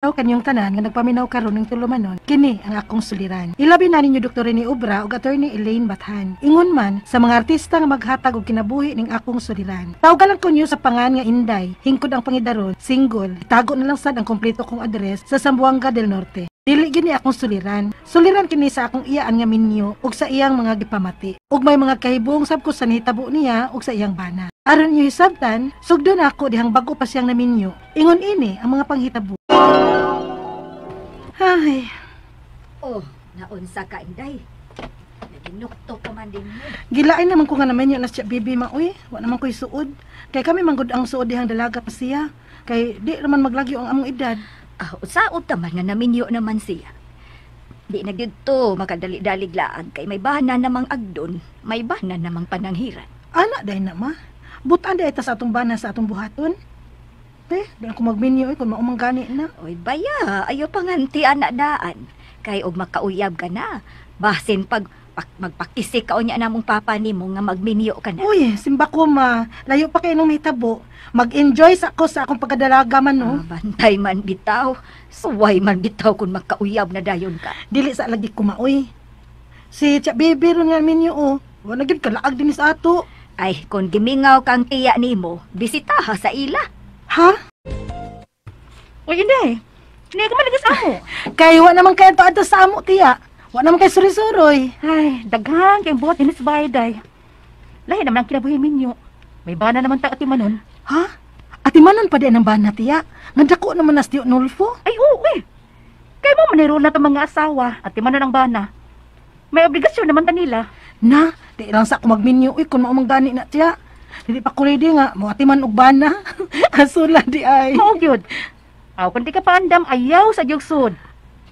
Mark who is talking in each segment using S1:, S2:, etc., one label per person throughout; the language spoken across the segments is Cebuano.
S1: Kanyong tanan nga nagpaminaw karon ng tulumanon, kini ang akong suliran. Ilabi na ninyo Dr. Rene Obra ug Attorney Elaine Bathan. Ingon man sa mga artista nga maghatag og kinabuhi ning akong suliran. Tawgalan ko niyo sa pangan nga Inday, hingkod ang pangidaron, single. Itago na lang sad ang kompleto kong address sa Zamboanga del Norte. Dili gini akong suliran. Suliran kini sa akong iyaan nga minyo ug sa iyang mga gipamati. Ug may mga kahibong sab ko sa nihitabo niya ug sa iyang bana. Aron niyo hisabtan, sugdon ako dihang bago pa siyang naminyo. Ingon ini ang mga panghitabo. Ay,
S2: Oh, naunsa ka, Inday. Naginukto ka man din mo.
S1: Gilain naman ko nga naman yun na siya, bibi ma, uy, wa naman ko'y suod. Kay kami manggod ang suod dihang dalaga pa siya. Kay di naman maglagyo ang among edad.
S2: Ah, usaot taman nga naminyo naman siya. Di na gyud to makadali-dalig laag kay may bana namang agdon, may bana namang pananghiran.
S1: Ana, dahil na ma. Butan di ta sa atong bana sa atong buhaton. Eh, di ako magminyo eh, kung maumang gani na.
S2: Oy, baya, ayo panganti ana daan. Kay og makauyab ka na. Basin pag, magpakisik ka unya namong papa nimo nga magminyo ka na.
S1: Uy, simba ko ma, layo pa kayo nung mahitabo. Mag-enjoy sa ako sa akong pagkadalaga man, no?
S2: Ah, bantay man bitaw, suway man bitaw kung makauyab na dayon ka.
S1: Dili sa lagi kumaoy. Si Tya Bibi ron nga minyo, oh. Wala gyud kalaag din sa ato.
S2: Ay, kung gimingaw kang tiya nimo, bisitaha sa ila.
S1: Ha?
S3: Uy, Inday. Hindi ka man sa amo.
S1: Kay wa naman kayo to sa amo, tiya. Wa naman kay suri-suroy.
S3: Ay, daghan kay buhat inis bayad day. Lahi naman ang kinabuhi minyo. May bana naman ta atimanon.
S1: Ha? Atimanon pa di ang bana, tiya. Nga dako naman nas Tio Nolfo.
S3: Ay, oo eh. Kay mo maniro na itong mga asawa at timanon ang bana. May obligasyon naman ta nila.
S1: Na, di lang sa ako magminyo. Uy, kung maumang gani na, tiya. Dili pa ko ready nga, mo atiman og bana. Asula di ay.
S3: Mao gyud. Aw, kung di ka paandam, ayaw sa gyugsod.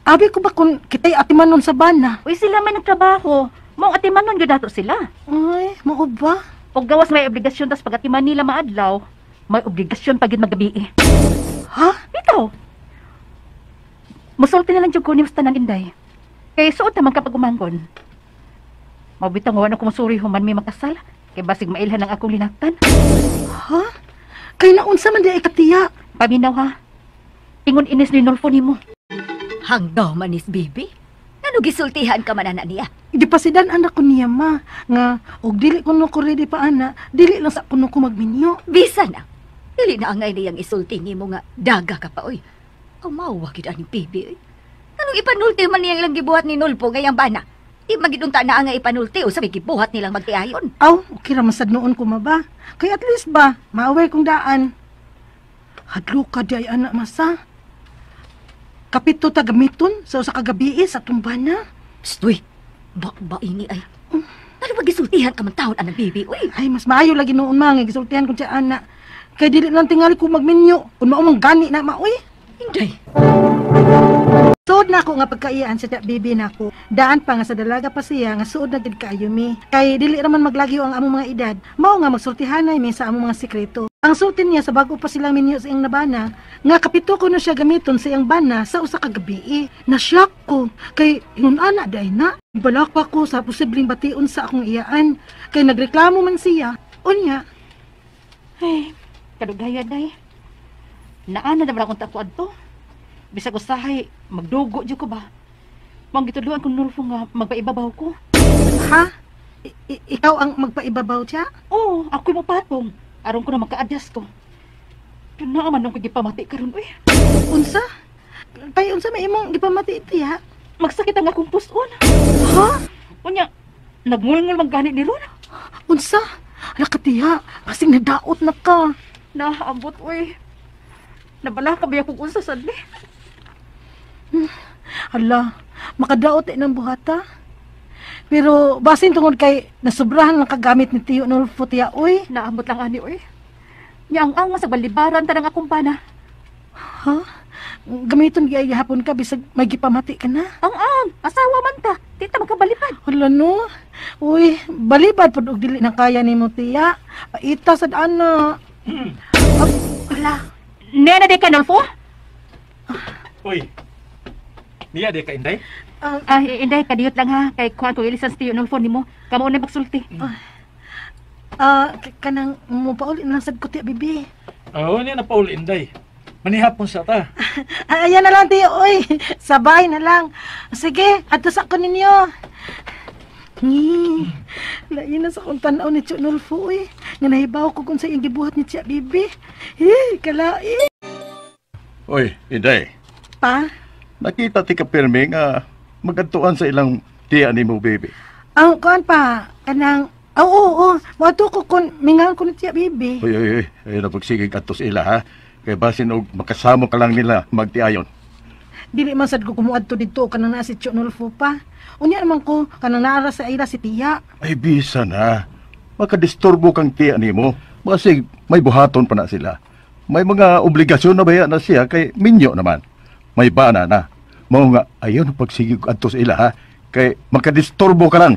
S1: Abi ko ba kung kita'y atimanon sa bana?
S3: Uy, sila may nagtrabaho. Mao atimanon gyud nato sila.
S1: Ay, mao ba?
S3: Og gawas may obligasyon tas pag atiman nila maadlaw, may obligasyon pag gyud magabi.
S1: Ha?
S3: Bitaw. Musulti na lang jud ko ni tanan, Inday. Kay suot naman kapag umangkon. Mabitang wa na ko musuri human may makasal. Kay basig mailhan ang akong linaktan.
S1: Ha? Kay naunsa man di ay katiya.
S3: Paminaw ha. Ingon inis ni Nolfo nimo.
S2: Hanggaw manis, bibi. Ngano gisultihan ka man ana niya?
S1: Gipasidan anak ko niya ma nga og dili kuno ko ready pa ana, dili lang sa kuno ko magminyo.
S2: Bisan na. Dili na angay niyang isulti nimo nga daga ka pa oy. Aw mawag gid aning bibi oy. Anong ipanulti man niyang lang gibuhat ni Nolfo ngayang bana? Di magidunta na angay ipanulti o sabi gibuhat nilang magtiayon.
S1: Aw, okay ra man sad noon ko ma ba. Kay at least ba, ma-aware kong daan. Hadlo ka di ay anak masa. Kapito ta gamiton sa usa ka gabii sa tumbana.
S2: Psst, uy. Ba, ba ini ay. Ano ba gisultihan ka man taon anang bibi oy?
S1: Ay, mas maayo lagi noon ma nga gisultihan ko siya ana. Kay dili lang tingali ko magminyo kun mao mang gani na maoy.
S2: Inday.
S1: Suod na ako nga pagkaiyaan sa bibi nako. Daan pa nga sa dalaga pa siya nga suod na gid kaayo mi. Kay dili raman maglagyo ang among mga edad. Mao nga magsultihanay mi sa among mga sikreto. Ang sulti niya sa bago pa silang minyo sa iyang nabana, nga kapito ko na siya gamiton sa iyang bana sa usa ka gabii. Na-shock ko kay ingon ana day na. Balak pa ko sa posibleng bation sa akong iyaan. Kay nagreklamo man siya. Unya,
S3: Ay, kadugaya day. Naana na ba akong tako adto? Bisag usahay, magdugo jud ko ba? Mao gitudloan kong Nolfo nga magpaibabaw ko.
S1: Ha? Ikaw ang magpaibabaw siya?
S3: Oo, ako'y mopatong. Aron ko na maka-adjust ko. Pero naa man nung gipamati karon uy.
S1: Unsa? Kay unsa may imong gipamati tiya?
S3: Magsakit ang akong puson.
S1: Ha?
S3: Unya, nagngulngul man gani ni ron.
S1: Unsa? Ala ka tiya, basig nadaot na ka.
S3: Naambot uy. Nabala ka ba kung unsa sad ni?
S1: Hala, makadaot eh ng buhata. Pero basin tungod kay nasubrahan lang kagamit ni Tiyo Nolfo tiya, uy.
S3: Naambot lang ani uy. Nya ang ang sa balibaran tanang akong bana.
S1: Ha? Gamiton gyud hapon ka bisag may gipamati ka na.
S3: Ang ang, asawa man ta. Di ta magkabalibad.
S1: Hala no. Uy, balibad pud og dili na kaya nimo tiya. Paita sad ana. Hala.
S3: Nena di ka Nolfo?
S4: Uy. Niya di ka, Inday?
S3: Ay, Inday, kadiyot lang ha. Kay kuan ko ilisan si Tiyo Nolfo nimo. Kamo na magsulti.
S1: Ah, kanang mo pauli na lang sad ko tiya, bibi.
S4: Oo, niya na pauli, Inday. Manihapon sa ta.
S1: Ah, ayan na lang, tiyo. Oy, sabay na lang. Sige, adto sa ko ninyo. Ngi, lain na sa kong tanaw ni Tiyo Nolfo, oy. Nga nahibaw ko kung sa iyang gibuhat ni Tia Bibi. Eh, kalai.
S5: Oy, Inday.
S1: Pa,
S5: Nakita ti ka pirmi nga magadtuan sa ilang tiya ni mo, baby.
S1: Ang kuan pa, kanang, oo, oo, moadto ko kung mingaon ko ni Tia Bibi.
S5: Oy, oy, oy. Ayaw na pagsigig adto sa ila, ha? Kay basin og makasamo ka lang nila magtiayon.
S1: Dili man sad ko kumuadto didto kanang naa si Tiyo Nolfo pa. Unya naman ko kanang naara sa ila si Tia.
S5: Ay, bisa na. Makadisturbo kang tiya nimo. Basig may buhaton pa na sila. May mga obligasyon na baya na siya kay minyo naman. May bana na. Mao nga, ayaw na pagsigig adto sa ila, ha? Kay makadisturbo ka lang.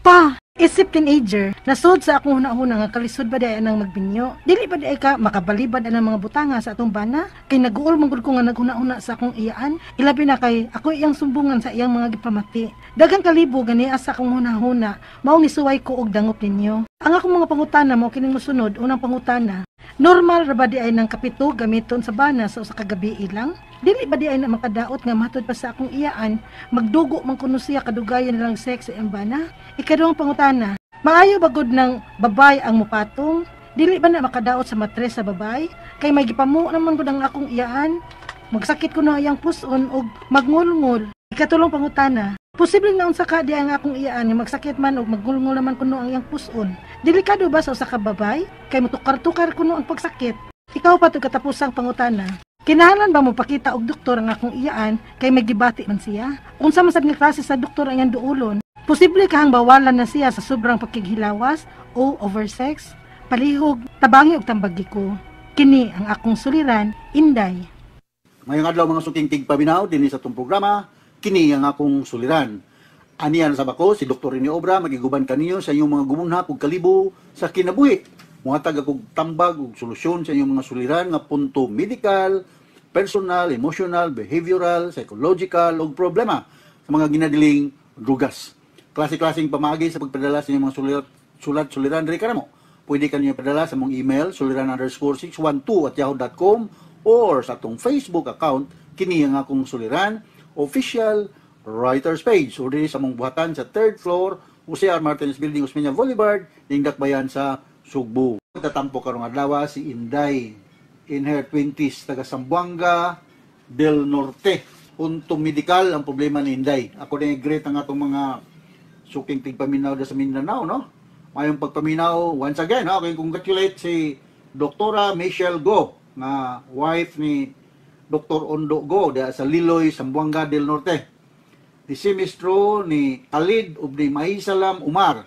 S1: Pa, isip teenager, nasud sa akong hunahuna nga kalisod ba di anang magbinyo? Dili ba di ay ka makabalibad anang mga butanga sa atong bana? Kay naguol man gud ko nga naghuna-huna sa akong iyaan. Ilabi na kay ako iyang sumbungan sa iyang mga gipamati. Daghang kalibo gani sa akong hunahuna, mao nisuway ko og dangop ninyo. Ang akong mga pangutana mo kining mosunod, unang pangutana. Normal ra ba di ay nang kapito gamiton sa bana sa usa ka gabi ilang? Dili ba di ay na makadaot nga matud pa sa akong iyaan, magdugo man kuno siya kadugayan nilang sex sa iyang bana? Ikaduhang pangutana, maayo ba gud ng babay ang mupatong? Dili ba na makadaot sa matres sa babay? Kay may gipamu naman gud ang akong iyaan. Magsakit kuno iyang puson og magngulngul. Ikatulong pangutana, posible nga unsa ka di ang akong iyaan nga magsakit man og magngulngul naman kuno ang iyang puson. Delikado ba sa usa ka babay? Kay motukar-tukar kuno ang pagsakit. Ikaw pa katapusang pangutana. Kinahanglan ba mo pakita og doktor ang akong iyaan kay may gibati man siya? Unsa man sad nga klase sa doktor ang iyang duolon? Posible kahang bawalan na siya sa sobrang pakighilawas o oversex? Palihog, tabangi og tambagi ko. Kini ang akong suliran, Inday.
S6: Ngayong adlaw mga suking tigpaminaw dinhi sa atong programa, kini ang akong suliran. Anian sa bako si Dr. Rene Obra magiguban kaninyo sa inyong mga gumunhak ug kalibo sa kinabuhi. Muhatag akong tambag ug solusyon sa inyong mga suliran nga punto medical, personal, emotional, behavioral, psychological ug problema sa mga ginadiling drugas. Klase-klaseng pamaagi sa pagpadala sa inyong mga sulat suliran diri kanamo. Pwede kanyo padala sa mong email suliran_612@yahoo.com or sa atong Facebook account kini ang akong suliran official writers page o diri sa mong buhatan sa third floor Jose R. Martinez Building, Osmeña Boulevard, Dakbayan sa Sugbo. Tatampo karong adlaw si Inday in her 20s, taga Zamboanga del Norte. Punto medical ang problema ni Inday. Ako na great ang atong mga suking tigpaminaw sa Mindanao, no? Mayong pagpaminaw, once again, no? Ako yung congratulate si Doktora Michelle Go, nga wife ni Dr. Ondo Go diha sa Liloy, Zamboanga del Norte. The same is true ni Khalid ug ni Maisalam Umar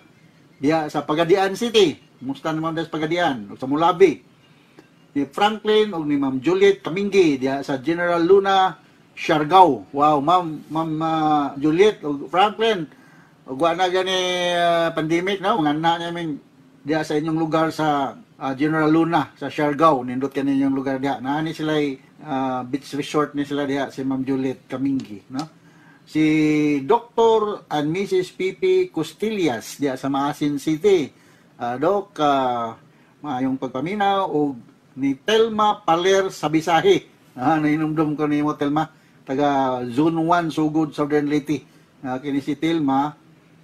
S6: diha sa Pagadian City. Musta naman diha sa Pagadian ug sa Mulabi. Ni Franklin ug ni Ma'am Juliet Kaminggi diha sa General Luna, Siargao. Wow, Ma'am Juliet ug Franklin, ug wa na gani pandemic, no, nga na namin diha sa inyong lugar sa General Luna sa Siargao. Nindot kani inyong lugar diha. Naa ni sila beach resort ni sila diha si Ma'am Juliet Kaminggi, no? Si Dr. and Mrs. Pipi Costillas diha sa Maasin City. Doc, maayong pagpaminaw og ni Telma Paler Sabisahi. Nahinumdum ko nimo Telma, taga Zone 1 Sugod, Southern Leyte. Kini si Telma,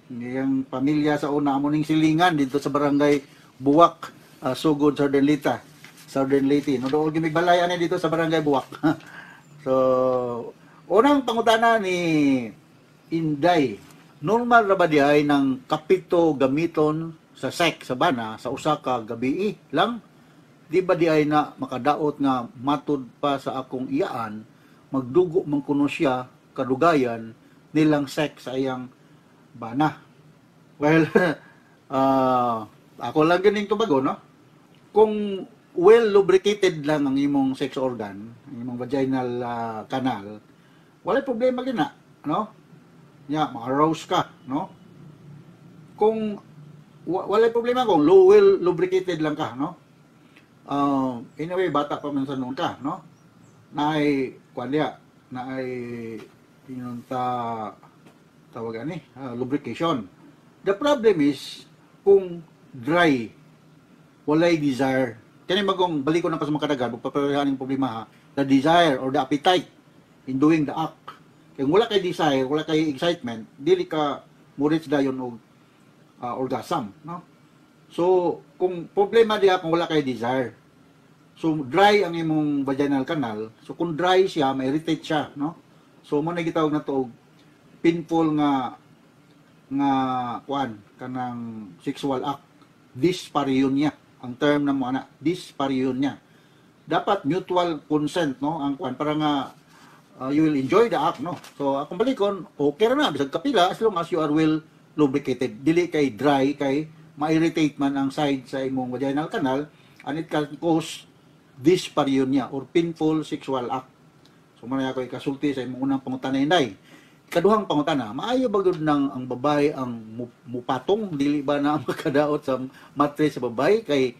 S6: iyang pamilya sa una amo ning silingan dito sa barangay Buwak, Sugod, Southern Leyte. Southern Leyte. No, dool gimig balay ani dito sa barangay Buwak. So, unang pangutana ni Inday, normal ra ba di ay ng kapito gamiton sa sex sa bana sa usa ka gabi lang? Di ba di ay na makadaot nga matud pa sa akong iyaan, magdugo man kuno siya kadugayan nilang sex sa iyang bana? Well, ako lang ganing tubago, no? Kung well lubricated lang ang imong sex organ, ang imong vaginal canal, walay problema gina, no? Nya, ma-arouse ka, no? Kung walay problema kung well lubricated lang ka, no? Anyway, bata pa man sa noon ka, no? Naay kuan diha, naay inunta tawag ani, lubrication. The problem is kung dry, walay desire. Kani magong baliko na ka sa mga kadagan, magpaparehan ang problema ha. The desire or the appetite in doing the act. Kay kung wala kay desire, wala kay excitement, dili ka mo reach dayon og orgasm, no? So, kung problema diha kung wala kay desire. So, dry ang imong vaginal canal. So, kung dry siya, ma-irritate siya, no? So, mao na gitawag nato og painful nga nga kuan, kanang sexual act, dyspareunia ang term na mo ana, dyspareunia. Dapat mutual consent, no, ang kuan para nga you will enjoy the act, no? So akong balikon, okay ra na bisag kapila as long as you are well lubricated, dili kay dry, kay ma-irritate man ang side sa imong vaginal canal and it can cause dyspareunia or painful sexual act. So man ako ikasulti sa imong unang pangutana, Inday. Ikaduhang pangutana, maayo ba gud nang ang babae ang mupatong? Dili ba na makadaot sa matris sa babae kay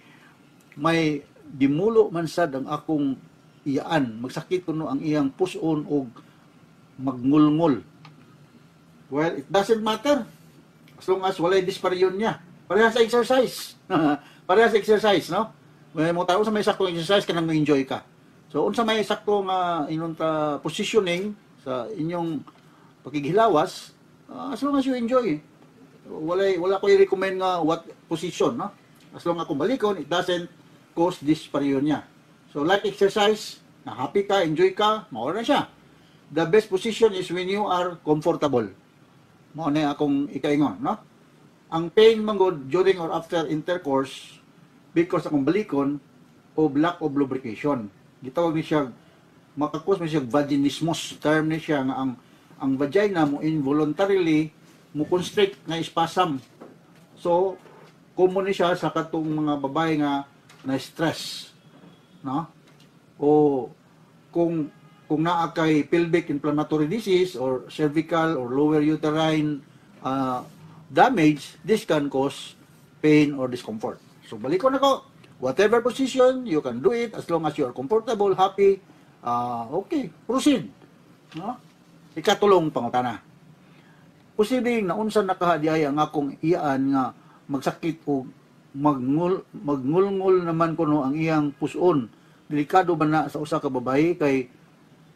S6: may dimulo man sad ang akong iyaan, magsakit kuno ang iyang puson og magngulngol? Well, it doesn't matter as long as walay dyspareunia. Parehas sa exercise, parehas sa exercise, no? May mo tao sa may saktong exercise, kanang mo-enjoy ka. So unsa may sakto nga inyong ta positioning sa inyong pakighilawas, as long as you enjoy, wala ko i-recommend nga what position, no? As long as kung balikon, it doesn't cause dyspareunia. So like exercise, na happy ka, enjoy ka, mao na siya. The best position is when you are comfortable. Mao na akong ikaingon, no? Ang pain man gud during or after intercourse because akong balikon o lack of lubrication, gitawag ni siya, maka-cause man siya vaginismus, term ni siya, nga ang vagina mo involuntarily mo constrict nga spasm. So common ni siya sa katong mga babae nga na stress, no? O kung naa kay pelvic inflammatory disease or cervical or lower uterine damage, this can cause pain or discomfort. So balikon nako, whatever position you can do it, as long as you are comfortable, happy, okay, proceed, no? Ikatulong pangutana, posible naunsa na kaha diay ang akong iyaan nga magsakit og magngulngol naman kuno ang iyang puson? Delikado ba na sa usa ka babae kay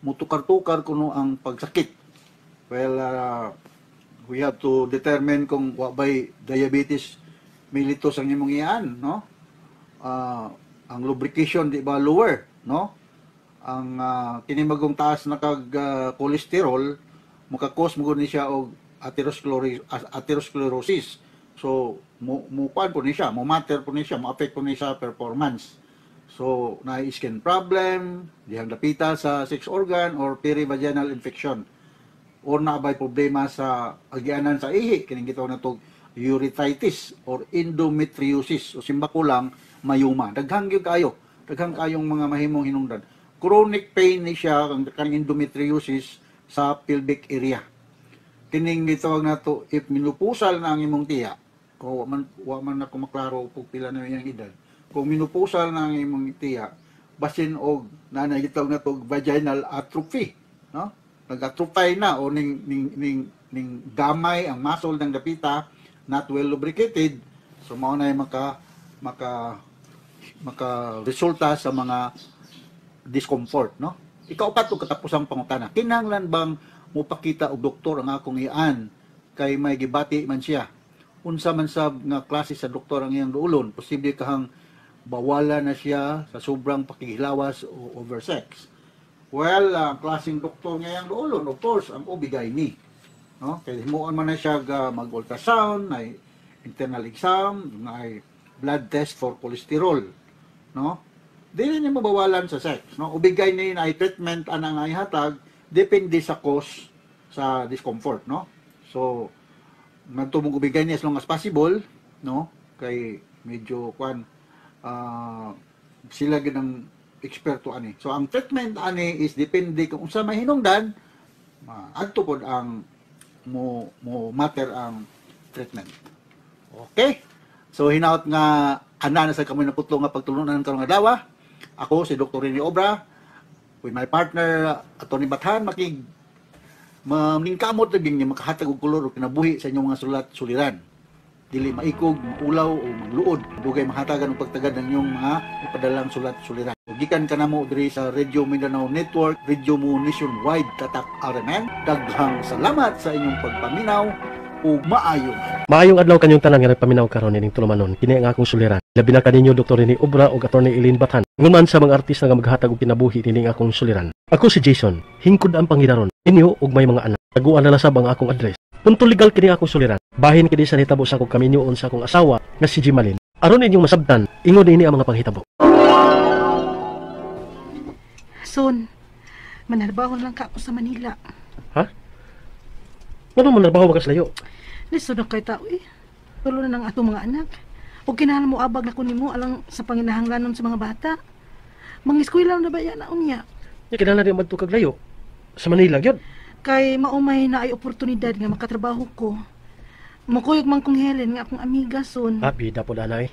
S6: mutukar-tukar kuno ang pagsakit? Well, we have to determine kung wa bay diabetes mellitus ang imong iyaan, no? Ang lubrication di ba lower, no? Ang kini magong taas na kag cholesterol, maka-cause mo gud ni siya og atherosclerosis. So mo kuan po ni siya, mo matter po ni siya, mo affect po ni siya performance. So na skin problem dihang dapita sa sex organ or perivaginal infection or naa bay problema sa agianan sa ihi, kining gitawag nato urethritis or endometriosis o simbako lang myoma. Daghang gyud kayo, daghang kayong mga mahimong hinungdan. Chronic pain ni siya ang kaning endometriosis sa pelvic area. Kining gitawag nato, if menopausal na ang imong tiya o wa man ako maklaro kung pila na iyang edad, kung menopausal na ang imong tiya, basin og naa na gitawag nato og vaginal atrophy, no? Nag-atrophy na o ning gamay ang muscle ng dapita, not well lubricated. So mao na yung maka resulta sa mga discomfort, no? Ikaupat ug katapusang pangutana, kinahanglan bang mupakita og doktor ang akong iyaan kay may gibati man siya? Unsa man sab nga klase sa doktor ang iyang duolon? Posible kahang bawala na siya sa sobrang pakighilawas o oversex? Well, ang klaseng doktor nga iyang duolon, of course, ang OB-GYN, no? Kay himuon man na siya mag-ultrasound, ay internal exam, ay blood test for cholesterol, no? Dili niya mabawalan sa sex, no? OB-GYN na treatment anang ay hatag depende sa cause sa discomfort, no? So ngadto mong OB-GYN as long as possible, no? Kay medyo kwan, sila gid ang eksperto ani. So ang treatment ani is depende kung unsa may hinungdan, adto pod ang mo matter ang treatment. Okay? So hinaot nga ana na sa kamoy naputlo nga pagtulunan karong adlaw. Ako si Dr. Rene Obra with my partner Atty. Bathan, makig maningkamot lagi nga makahatag og kolor og kinabuhi sa inyong mga sulat suliran. Dili maikog, maulaw o magluod. Dugay mahatagan og pagtagad ng inyong mga ipadalang sulat suliran. Ug gikan kanamo diri sa Radio Mindanao Network, Radio Mo Nationwide, Tatak RMN. Daghang salamat sa inyong pagpaminaw ug maayong
S7: Maayong adlaw kanyong tanan nga nagpaminaw karon ining tulumanon. Kini ang akong suliran. Labi na kaninyo Dr. Rene Obra ug Attorney Elaine Bathan. Ngunman sa mga artista nga maghatag og kinabuhi nining akong suliran. Ako si Jason, hingkod ang pangidaron. Inyo ug may mga anak. Taguan na lasab ang akong address. Punto legal kini akong suliran. Bahin kini sa nitabo sa akong kaminyoon sa akong asawa nga si Jimalin. Aron inyong masabtan, ingon ini ang mga panghitabo.
S1: Son, manarbaho lang ka ako sa Manila.
S7: Ha? Ngano manarbaho ba ka sa layo?
S1: Lisod na kay tao eh. Tulo na ng atong mga anak. O kinahanglan mo abag na kunin mo alang sa panginahanglanon sa mga bata. Mangiskwela na ba yan na unya?
S7: Nya kinahanglan di madto kag layo. Sa Manila gyud.
S1: Kay maumay na ay oportunidad nga makatrabaho ko. Mukuyog man kong Helen nga akong amiga son.
S7: Ah, bida po danay.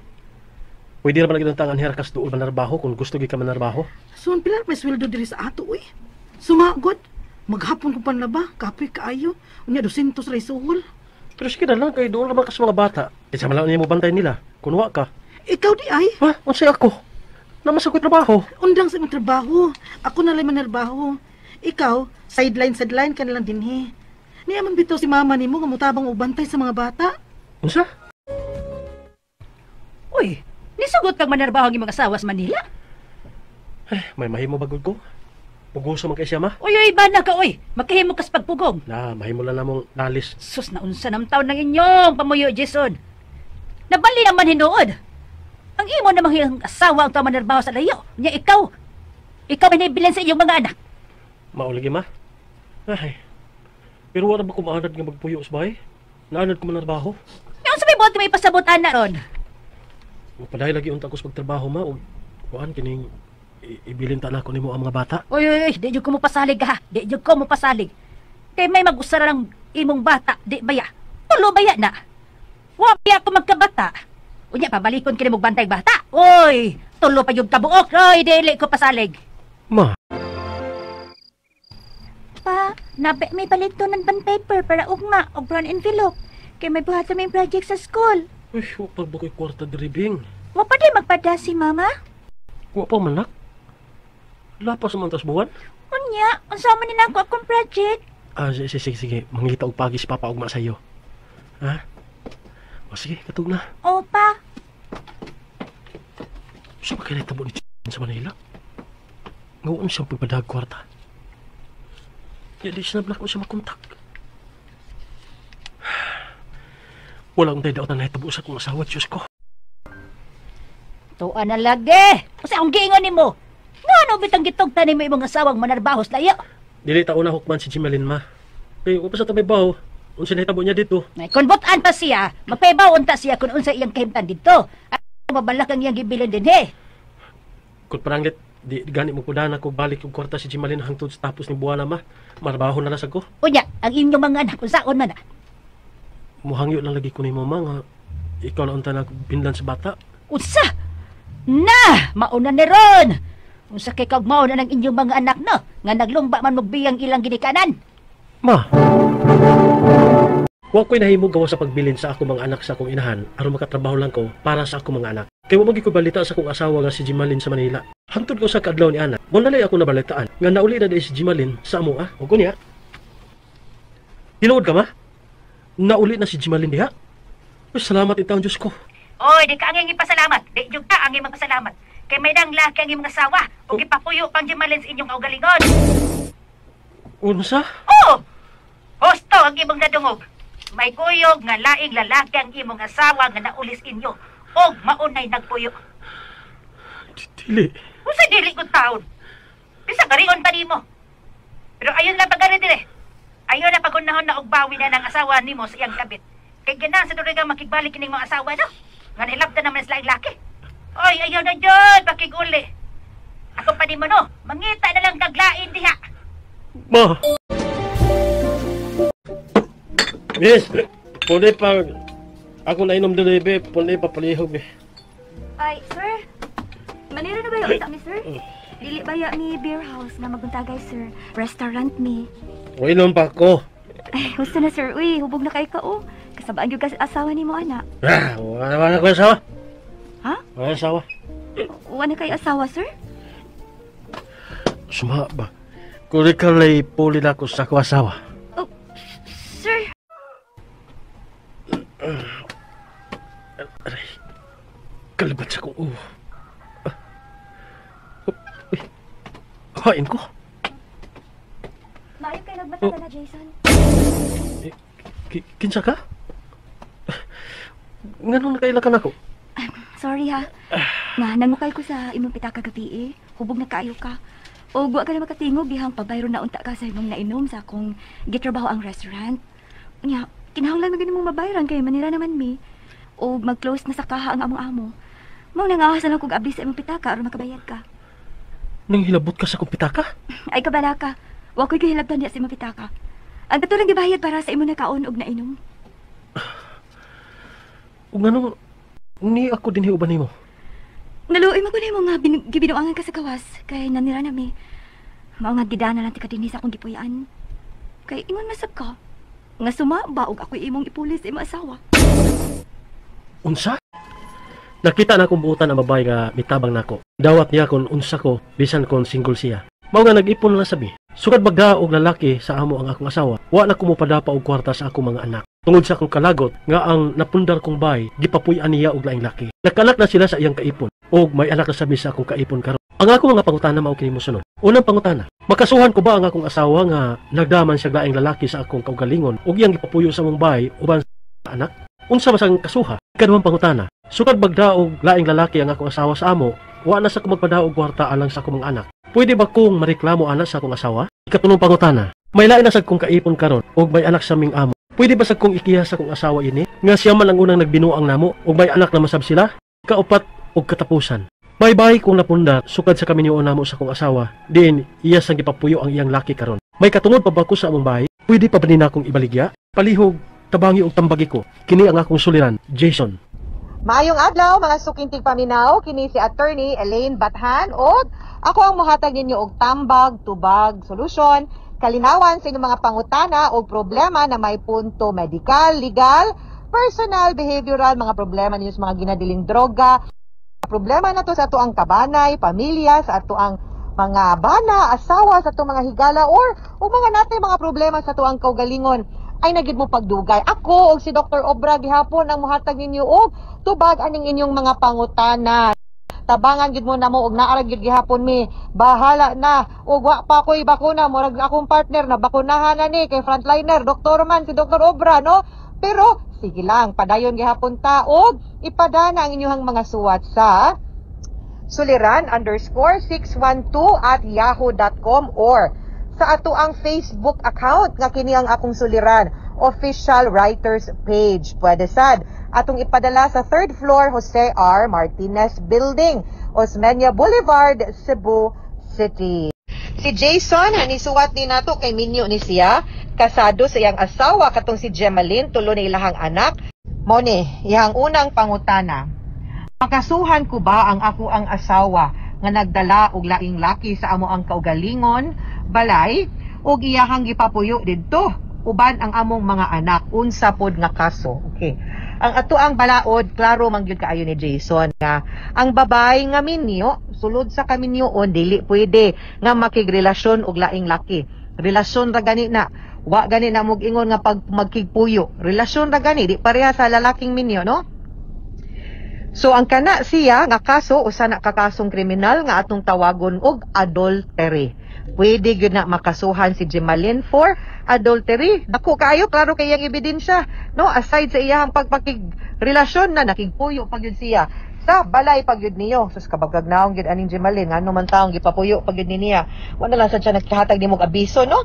S7: Pwede ra man lagi tangan her kas duol manarbaho kung gusto gyud ka manarbaho.
S1: Son, pila may sweldo diri sa ato uy. Sumagod. Maghapon ko panlaba, kapoy kaayo. Unya 200 ray suhol.
S7: Pero sige na lang kay duol ra man kas mga bata. Kinsa man lang nimo bantay nila. Kun wa ka.
S1: Ikaw di ay.
S7: Ha? Unsay ako? Naman sa ko'y trabaho.
S1: Undang sa imong trabaho. Ako na lang manarbaho. Ikaw, sideline ka na lang dinhi. Niya man bitaw si mama nimo nga mutabang og bantay sa mga bata.
S7: Unsa?
S2: Uy, nisugot kag manarbaho ang imong asawa sa Manila?
S7: Ay, may mahimo bagod ko. Puguso man kay siya ma.
S2: Uy, uy, bana ka, uy. Magkahimo kas pagpugong.
S7: Na, mahimo lang namong nalis.
S2: Sus, naunsa nam taon ng inyong pamuyo, Jason. Nabali naman hinuod. Ang imo namang iyong asawa ang tao manarbaho sa layo. Nya ikaw. Ikaw may naibilan sa iyong mga anak.
S7: Maulagi ma. Ay. Pero wala ba kumaanad nga magpuyo sa bahay? Naanad ko manarbaho.
S2: Nya unsa may buhat may pasabot ana ron?
S7: Mapaday lagi unta ko sa pagtrabaho ma og kuan kining ibilin ta nako nimo ang mga bata.
S2: Uy, uy, uy, di jud ko mo pasalig ha. Di jud ko mo pasalig. Kay may mag-usara ng imong bata, di baya. Tulo baya na. Wa baya ko magkabata. Unya pabalikon kini mo bantay bata. Uy, tulo pa jud kabuok. Uy, dili ko pasalig.
S7: Ma,
S8: Pa, nabe may palito ng bond paper para ugma og brown envelope. Kay may buhat may project sa school.
S7: uy, wa pa ba ko'y kwarta diri bing?
S8: Wa pa di magpada si mama?
S7: Wa pa manak. Lapas man tas buwan.
S8: Unya, unsa man ni nako akong project?
S7: Ah, sige, sige, sige. Mangita og pagi si Papa ugma sa iyo. Ha? O sige, katug na.
S8: O pa,
S7: Sa ba kaya nahitabo ni sa Manila? Ngawon siyang pagpadag kwarta. Ya, di siya nabla ko siya makontak. Wala akong tayo daotan nahitabo sa akong asawa, Diyos ko.
S2: Tuan na lagi. Usa akong giingon nimo. Ngano bitang gitugtan nimo imong asawang manarbahos layo?
S7: Dili taon na hukman si Jimalin, ma. Kaya pa sa tabay baho, unsa nahitabo niya dito.
S2: Ay, kung butan pa siya, magpaibaw unta siya kung unsa iyang kahimtan dito. At mabalak ang iyang gibilin din eh.
S7: Kung paranglit, di gani mo kudan ako balik yung kwarta si Jimalin hangtod sa tapos ni buwana, ma. Marbaho na lasag ko.
S2: Unya, ang inyong mga anak kung saon man na.
S7: Muhangyo lang lagi ko ni mama nga ikaw na unta nagbinlan sa bata.
S2: Unsa? Na, mauna ni ron. Unsa kay kag mauna ng inyong mga anak no, nga naglumba man magbiyang ilang ginikanan.
S7: Ma, wa ko'y nahimo gawa sa pagbilin sa akong mga anak sa akong inahan aron makatrabaho lang ko para sa akong mga anak. Kay wa man gyud ko balita sa akong asawa nga si Jimalin sa Manila. Hangtod ko sa kaadlaw ni ana, wala lay ako nabalitaan nga nauli na di si Jimalin sa amo ah. Ug unya. Tinuod ka ma? Nauli na si Jimalin diha. Uy, salamat intawon Diyos ko.
S2: Oy, di ka ang ipasalamat. Di jud ka ang imong pasalamat. Kay may nang laki ang imong asawa ug ipapuyo pang Jimalin sa inyong kaugalingon.
S7: Unsa?
S2: Oh! Husto ang imong nadungog. May kuyog nga laing lalaki ang imong asawa nga naulis inyo og maunay nagpuyo.
S7: Dili.
S2: Unsa dili kong taon? Bisa karion pa nimo. Pero ayon lang pagari dire. Ayon na pagunahon na og bawi na ng asawa nimo sa iyang kabit. Kay ganahan sa duri kang makigbalik kining mga asawa no. Nga nilabtan naman sila ang laki. Oy, ayaw na jud pakiguli. Ako pa nimo no, mangita na lang kaglain diha.
S7: Ma. Miss, pwede pa ako nainom dili be, pwede pa palihog eh.
S8: Ay, sir. Manila na ba yung unta mi, sir? Dili ba ya mi beer house nga maguntagay, sir? Restaurant mi.
S7: O inom pa ako.
S8: Ay, gusto na, sir. Uy, hubog na kay ka, oh. Sabaan gyud ka sa asawa nimo ana.
S7: Ah, wala wala ko asawa.
S8: Ha?
S7: Wala asawa.
S8: Wala kay asawa, sir?
S7: Suma ba? Kung ikaw lay puli na ako sa akong asawa.
S8: Oh, sir.
S7: Aray, kalibat sa kong ulo. Uy, kain ko.
S8: Maayo kay nagmata ka na, Jason.
S7: Kinsa ka? Nganong nakaila ka nako?
S8: Sorry ha. Nga, nangukay ko sa imong pitaka gabi eh. Hubog na kaayo ka. O wa ka na makatingog, dihang pabayro na unta ka sa imong nainom sa akong gitrabaho ang restaurant. Nya, kinahanglan man gani mong mabayran kay Manila naman mi. O mag-close na sa kaha ang among amo. Mao nangahas na lang kog abli sa imong pitaka aron makabayad ka.
S7: Nang hilabot ka sa akong pitaka?
S8: Ay kabala ka. Wa ko'y gihilabtan diya sa imong pitaka. Ang kato lang gibayad para sa imong nakaon og nainom.
S7: O nganong ni ako dinhi uban nimo?
S8: Naluoy man ko nimo nga gibinuangan ka sa gawas kay nanira na mi. Mao nga gidana lang ti ka dinhi sa akong gipuy-an. Kay ingon masab ka nga suma ba og ako'y imong ipuli sa imong asawa.
S7: Unsa? Nakita na akong buotan ang babae nga mitabang nako. Dawat niya kon unsa ko bisan kon single siya. Mao nga nag-ipon na sabi. Sukad magda og lalaki sa amo ang akong asawa, wa na ko mopadapa og kwarta sa akong mga anak. Tungod sa akong kalagot nga ang napundar kong bay gipapuy-an niya og laing laki. Nakanak na sila sa iyang kaipon og may anak na sabi sa akong kaipon karon. Ang akong mga pangutana mao kini mosunod. Unang pangutana, makasuhan ko ba ang akong asawa nga nagdaman siya laing lalaki sa akong kaugalingon ug iyang gipapuyo sa among bay uban sa anak? Unsa man sang kasuha? Ikaduhang pangutana, sukad magdaog laing lalaki ang akong asawa sa amo, wa na sa ko magpadaog kwarta alang sa akong mga anak. Pwede ba kong mareklamo ana sa akong asawa? Ikatulong pangutana, may lain na sad kong kaipon karon ug may anak sa ming amo. Pwede ba sad kong ikiha sa akong asawa ini nga siya man ang unang nagbinuang namo ug may anak na masab sila? Kaupat og katapusan, bye-bye kung napundar sukad sa kaminyoon namo sa akong asawa, diin iya sang gipapuyo ang iyang laki karon. May katungod pa ba ko sa among bahay? Pwede pa ba nina akong ibaligya? Palihog, tabangi og tambagi ko. Kini ang akong suliran, Jason.
S9: Maayong adlaw mga suking tigpaminaw, kini si Attorney Elaine Bathan og ako ang mohatag ninyo og tambag, tubag, solusyon, kalinawan sa inyong mga pangutana og problema na may punto medical, legal, personal, behavioral, mga problema ninyo sa mga ginadiling droga, problema na to sa ato ang kabanay, pamilya, sa ato ang mga bana, asawa, sa atong mga higala or o mga natay mga problema sa ato ang kaugalingon ay nagid mo pagdugay. Ako og si Dr. Obra gihapon ang mohatag ninyo og tubag aning inyong mga pangutana. Tabangan gid mo namo og naa ra gid gihapon mi. Bahala na og wa pa koy bakuna, murag akong partner na bakunahan na ni kay frontliner doktor man si Dr. Obra, no? Pero sige lang, padayon gihapon ta og ipadana ang inyong mga suwat sa suliran_612@yahoo.com or sa ato ang Facebook account nga kini ang akong suliran official writers page. Pwede sad atong ipadala sa 3rd floor Jose R. Martinez Building, Osmeña Boulevard, Cebu City. Si Jason nisuwat ni nato kay minyo ni siya, kasado sa iyang asawa katong si Gemaline, tulo na ilahang anak. Mao ni iyang unang pangutana. Makasuhan ko ba ang ako ang asawa nga nagdala og laing laki sa amo ang kaugalingon balay ug iyahang gipapuyo didto uban ang among mga anak? Unsa pod nga kaso? Okay. Ang ato ang balaod, klaro man gyud kaayo ni Jason nga ang babae nga minyo, sulod sa kaminyoon, dili pwede nga makigrelasyon og laing laki. Relasyon ra gani na. Wa gani na mog ingon nga pag magkigpuyo. Relasyon ra gani, di pareha sa lalaking minyo, no? So ang kana siya nga kaso usa na ka kasong kriminal nga atong tawagon og adultery. Pwede gyud na makasuhan si Gemaline for adultery. Dako kaayo, klaro kay iyang ebidensya, no? Aside sa iyang pagpakigrelasyon na nakigpuyo pa gyud siya sa balay pa gyud niyo. Sus, kabagag naong gyud aning Gemaline, ngano man taong gipapuyo pa gyud ni niya. Wala lang sad siya naghatag nimo og abiso, no?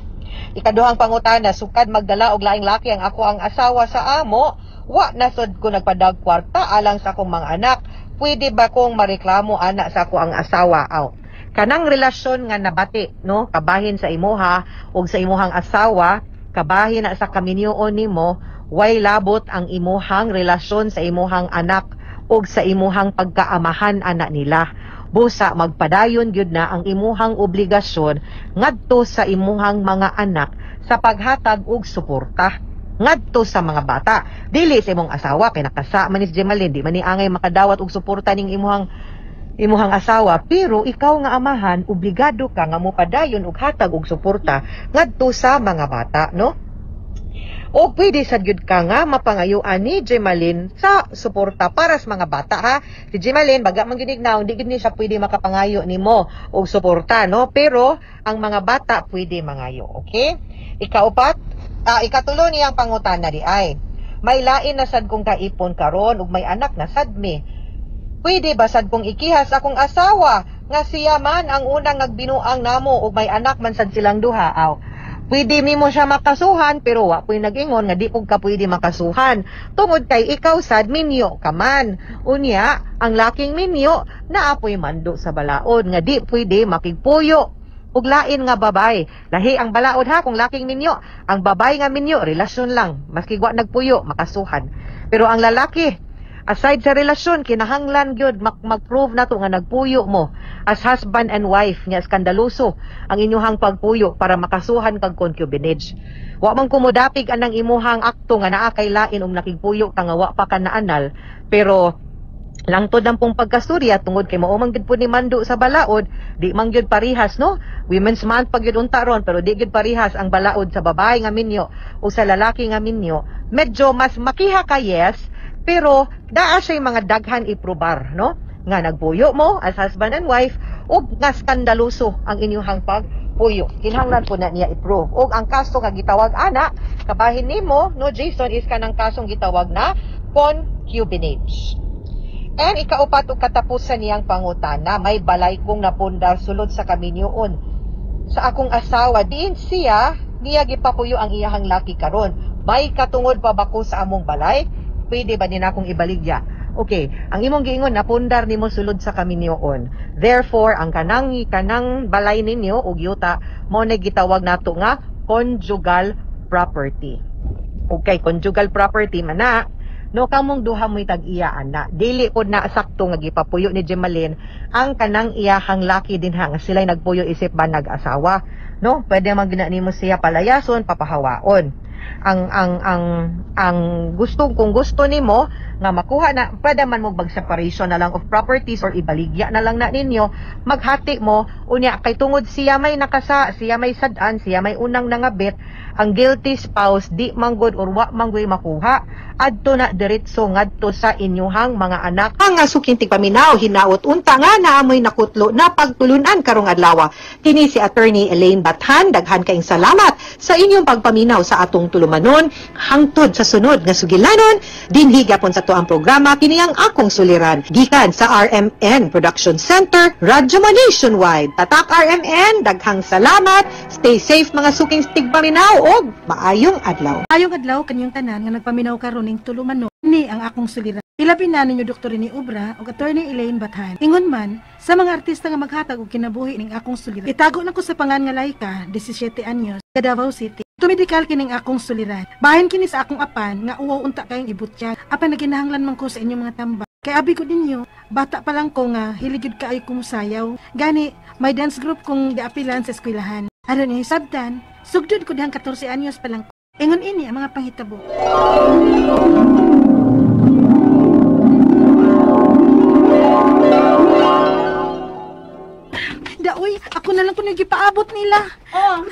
S9: Ikaduhang pangutana, sukad magdala og laing laki ang ako ang asawa sa amo, wa na sud ko nagpadag kwarta alang sa akong mga anak. Pwede ba kong mareklamo ana sa ako ang asawa? Aw. Kanang relasyon nga nabati, no, kabahin sa imuha ug sa imuhang asawa, kabahin na sa kaminyoon nimo, way labot ang imuhang relasyon sa imuhang anak ug sa imuhang pagkaamahan ana nila. Busa magpadayon gyud na ang imuhang obligasyon ngadto sa imuhang mga anak sa paghatag og suporta. ngadto sa mga bata. Dili sa imong asawa kay nakasa man ni Gemaline, di man ni angay makadawat og suporta ning imuhang asawa, pero ikaw nga amahan obligado ka nga mopadayon og hatag og suporta ngadto sa mga bata, no? O pwede sad gyud ka nga mapangayuan ni Gemaline sa suporta para sa mga bata, ha. Si Gemaline baga man gyud ignaw, hindi gyud ni siya pwede makapangayo nimo og suporta, no? Pero ang mga bata pwede mangayo, okay? Ikaupat, ikatulo niyang pangutana di ay, may lain na sad kong kaipon karon ug may anak na sad mi. Pwede ba sad kong ikihas akong asawa nga siya man ang unang nagbinuang namo ug may anak man sad silang duha? Aw, pwede nimo siya makasuhan, pero wa puy nag-ingon nga di pud ka pwede makasuhan tungod kay ikaw sad minyo ka man. Unya, ang laking minyo naapoy mando sa balaod nga di pwede makigpuyo ug lain nga babay. Lahi ang balaod ha kung laking minyo. Ang babay nga minyo, relasyon lang, maski wa nagpuyo makasuhan. Pero ang lalaki, aside sa relasyon, kinahanglan gyud mag-prove na to nga nagpuyo mo as husband and wife, nga skandaloso ang inyuhang pagpuyo para makasuhan kag concubinage. Wa man kumudapig anang imuhang akto nga naa kay lain og nakigpuyo ka nga wa pa ka naanal, pero langtod ang pong pagkasturya tungod kay mao man gyud pud ni mando sa balaod, di man gyud parihas, no? Women's Month pag gyud unta ron, pero di gyud parihas ang balaod sa babae nga minyo o sa lalaki nga minyo. Medyo mas makiha ka, yes, pero daa siya'y mga daghan iprobar, no? Nga nagpuyo mo as husband and wife ug nga skandaloso ang inyuhang pagpuyo. Kinahanglan po na niya i-prove. Ug ang kaso nga gitawag ana, kabahin nimo, no Jason, is kanang kasong gitawag na concubinage. And ikaupat ug katapusan niyang pangutana, may balay kong napundar sulod sa kaminyoon sa akong asawa, diin siya niya gipapuyo ang iyahang laki karon. May katungod pa ba ko sa among balay? Pwede ba din akong ibaligya? Okay, ang imong giingon napundar nimo sulod sa kaminyoon. Therefore, ang kanang balay ninyo ug yuta mao na gitawag nato nga conjugal property. Okay, conjugal property man na, no, kamong duha mo'y tag-iya ana. Dili pod na sakto nga gipapuyo ni Gemaline ang kanang iyahang laki dinha nga sila'y nagpuyo isip ba nag-asawa, no? Pwede man gina nimo siya palayason, papahawaon. Ang gusto, kung gusto nimo nga makuha na, pwede man mo mag separation na lang of properties or ibaligya na lang na ninyo, maghati mo unya kay tungod siya may nakasa, siya may sad-an, siya may unang nangabit, ang guilty spouse di manggod or wa manggoy makuha adto na diretso ngadto sa inyuhang mga anak. Ang asuking tigpaminaw hinaot unta nga naamoy nakutlo na pagtulunan karong adlaw. Kini si Attorney Elaine Bathan, daghan kaayong salamat sa inyong pagpaminaw sa atong tulumanon hangtod sa sunod nga sugilanon dinhi gyapon sa ang programa kini ang akong suliran gikan sa RMN Production Center, Radyo Nationwide. Tatak RMN, daghang salamat. Stay safe mga suking tigpaminaw og maayong adlaw.
S1: Maayong adlaw kanyang tanan nga nagpaminaw karon ning tulumanon ni ang akong suliran. Ilabi na ninyo Dr. Rene Obra ug Attorney Elaine Bathan. Ingon man sa mga artista nga maghatag og kinabuhi ning akong suliran. Itago na ko sa pangan nga Laika, 17 anyos, sa Davao City. Tumidikal kining akong suliran. Bahin kini sa akong apan nga uwaw unta kayong ibutyag. Apan naginahanglan man ko sa inyong mga tambak. Kay abi ko ninyo, bata pa lang ko nga hilig gyud kaayo kumusayaw. Gani may dance group kong giapilan sa eskwelahan. Aron niyo hisabtan, sugdod ko dihang 14 anyos pa lang ko. Ingon ini ang mga panghitabo. Daoy, ako na lang kuno gipaabot nila.
S2: Oh,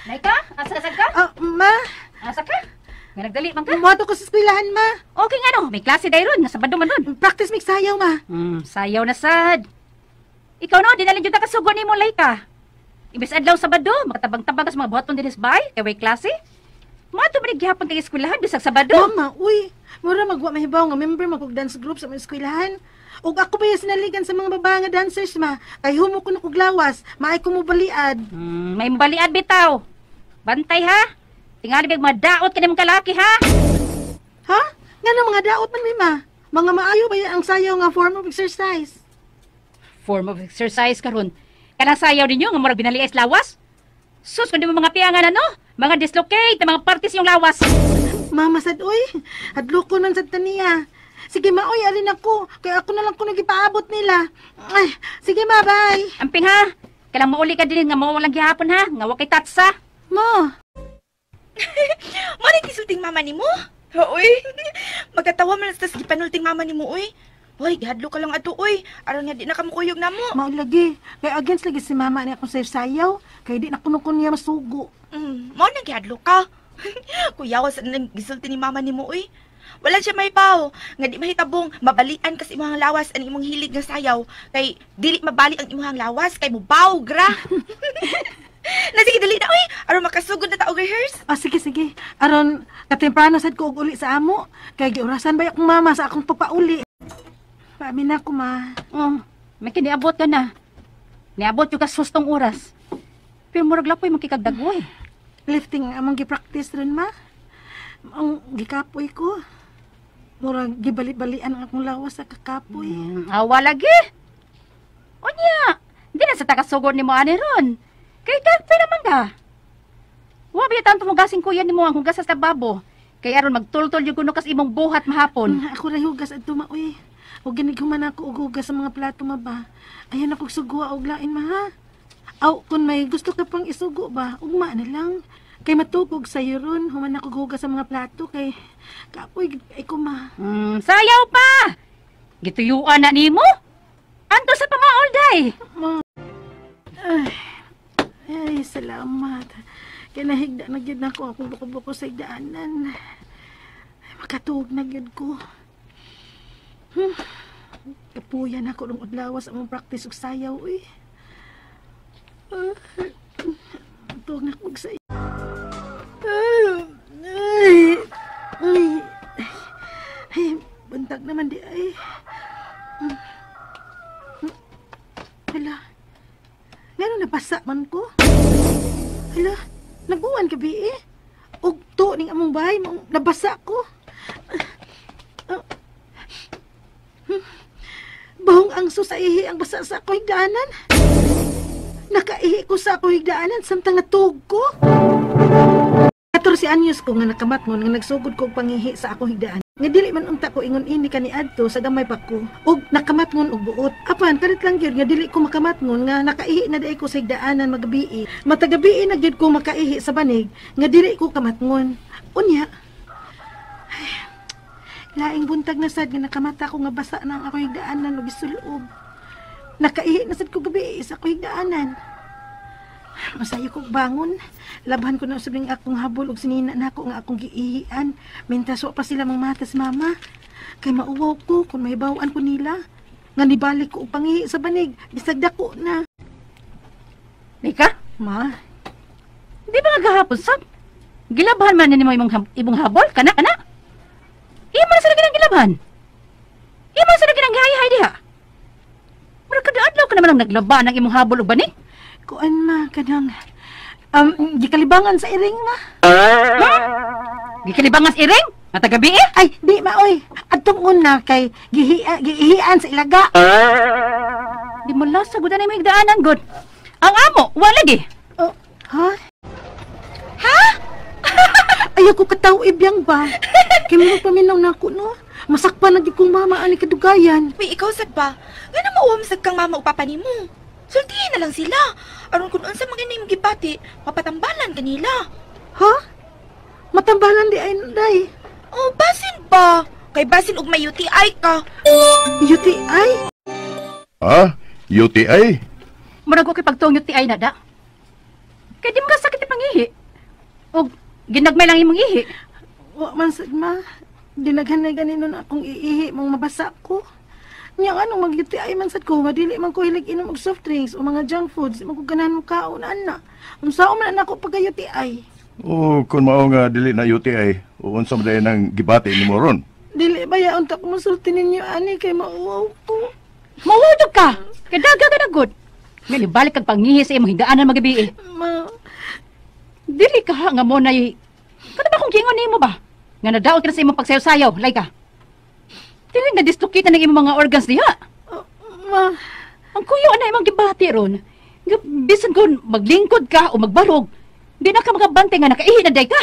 S2: Laika, asa ka?
S1: Ma.
S2: Asa ka? Nga nagdali man ka?
S1: Moadto ko sa eskwelahan, ma.
S2: Okay nga no, may klase dayron, nasa Sabado man ron.
S1: Practice mig sayaw, ma.
S2: Sayaw na sad. Ikaw no, dinalin jud ka kasugo nimo, Laika. Imbes adlaw Sabado, makatabang-tabang ka sa mga buhaton dinhi sa bahay, kay way klase. Moadto man gihapon kay eskwelahan bisag Sabado.
S1: Mama, uy, mura magwa mahibaw nga member magog dance group sa mga eskwelahan. Ug ako ba yung sinaligan sa mga babae nga dancers, ma? Kay humo ko na kog lawas, maay ko mo baliad.
S2: May mobaliad bitaw. Bantay ha. Tingali big madaot kini mong kalaki ha.
S1: Ha? Ngano mga daot man mi, ma? Mga maayo ba ang sayaw nga form of exercise?
S3: Form of exercise karon. Kanang sayaw ninyo nga murag binaliay sa lawas? Sus, kundi mo mga piangan ano? Mga dislocate, mga partis yung lawas.
S1: Mama sad oy, hadlok ko man sad taniya. Sige ma, oy, alin ako. Kaya ako na lang kuno gipaabot nila. Ay, sige ma, bye.
S3: Amping ha. Kanang mauli ka din nga mao lang gihapon ha, nga wa kay tatsa.
S1: Ma.
S8: Mali kisulti
S10: Gipanulting mama nimo? Uy, magkatawa man sa gipanulting mama nimo, uy. Uy, gihadlo ka lang ato, uy. Aron nga di na kamukuyog na mo.
S1: Mao lagi. Kay against lagi si mama ni akong sayaw. Kay di na kuno ko niya masugo.
S10: Mao nang gihadlo ka. Kuyawa sa nang gisulti ni mama nimo, uy. Wala siya may paw. Nga di mahitabong mabalian kasi imong lawas ang imong hilig nga sayaw. Kay dili mabali ang imong lawas kay mubaw gra. Na sige dali na uy. Aron makasugod na ta og rehearse.
S1: Ah, sige sige. Aron katemprano sad ko og uli sa amo. Kay giurasan ba akong mama sa akong pagpauli. Paamin na ako, ma.
S3: Oh, may kiniabot ka na. Niabot yung kasustong oras. Pero murag lapoy makikagdagoy.
S1: Lifting ang among gi-practice ron, ma. Ang gikapoy ko. Murag gibali-balian ang akong lawas sa kakapoy.
S3: Awa lagi. Unya, di na sa takasugod ni mo ani ron. Kay tagpi naman ka. Wa ba tanto mo gasing kuya nimo ang hugas sa tababo. Kay aron magtultol yung kuno kas imong buhat mahapon.
S1: Ako ra hugas adto, ma, uy. O ganighuman ako og hugas sa mga plato, ma ba. Ayan ako suguha og lain, ma, ha? Aw, kung may gusto ka pang isugo ba, ugma na lang. Kay matugog sa'yo ron, human ako hugas sa mga plato kay kapoy ay ko, ma.
S3: Sayaw pa! Gituyuan na nimo? Anto sa pamaol, day!
S1: Ma. Ay, salamat. Kay nahigda na gyud nako akong buko-buko sa higdaanan. Ay, makatuog na gyud ko. Kapuyan ako nung udlawas among practice og sayaw, uy. Tuog na ko og sayaw. Ay, ay, ay, buntag naman di ay. Hala, ngano nabasa man ko? Hala, naguan gabi eh. Ugto ning among bahay, nabasa ko. Bahong angso sa ihi ang basa sa ako higdaanan. Nakaihi ko sa ako higdaanan samtang natug ko. 14 anyos ko nga nakamatngon nga nagsugod ko og pangihi sa akong higdaan. Nga dili man unta ko ingon ini kaniadto sa gamay pa ko og nakamatngon og buot. Apan kalit lang gyud nga dili ko makamatngon nga nakaihi na diay ko sa higdaanan magabii. Matagabii na gyud ko makaihi sa banig nga dili ko kamatngon. Unya, ay, laing buntag na sad nga nakamata ko nga basa na ang akong higdaanan og gisulob. Nakaihi na sad ko gabi sa akong higdaanan. Masayo ko bangon. Labhan ko na usab ning akong habol og sinina nako nga akong giihian. Mintas wa pa sila mangmatas, mama. Kay mauwaw ko kung mahibaw-an ko nila. Nga nibalik ko og pangihi sa banig. Bisag dako na.
S3: Nika?
S1: Ma?
S3: Di ba nga gahapon, sab? Gilabhan man nimo imong habol? Kana, kana? Imo na sa ginang gilabhan. Imo na sa ginang gihay-hay diha. Murag kada adlaw ka naman ang naglaba ng imong habol og banig.
S1: Kuan, ma, kanang gikalibangan sa iring, ma.
S3: Ha? Gikalibangan sa iring? Matagabi eh?
S1: Ay, di ma, oy. Adtong una kay giihian sa ilaga.
S3: Di mo lasa gud na imong higdaanan gud. Ang amo, wa lagi.
S1: Oh, ha? Ha? Ayaw ko kataw ibyang ba? Kay mo paminaw na ako, no? Masakpan na gyud kong mama ani kadugayan.
S10: Uy, ikaw sad ba? Ngano mauwam sad kang mama o papa nimo? Sultihin na lang sila. Aron kung unsa man gani imong gibati, mapatambalan kanila.
S1: Ha? Matambalan di ay day.
S10: Oh, basin ba? Kay basin og may UTI ka.
S1: UTI?
S5: Ha? UTI?
S3: Murag ko kay pagtuong UTI na da. Kay di mo ka sakit pangihi. Og ginagmay lang imong ihi.
S1: Wa man sad, ma. Dinaghan na ganino na akong iihi mong mabasa ko. Nya anong mag-UTI man sad ko, madili man ko hilig inom og soft drinks o mga junk foods, man ko ganahan mo kaon ana. Unsaon man nako pagka UTI?
S5: Oh, kung mao nga dili na UTI, unsa man dayon ang gibati nimo ron?
S1: Dili ba ya unta ko mosulti ninyo ani kay mauwaw ko.
S3: Mauwaw jud ka. Kay daga ka na gud. May balik kag pangihi sa imong higdaanan magabi eh.
S1: Ma,
S3: dili ka ha nga mo nay kada ba kung gingon nimo ba? Nga nadaot ka na sa imong pagsayaw-sayaw, lay ka. Dili nga dislocate na ng imong mga organs diha.
S1: Ma,
S3: ang kuyo na imong gibati ron. Nga bisan kung maglingkod ka o magbarog, di na ka makabante nga nakaihi na day ka.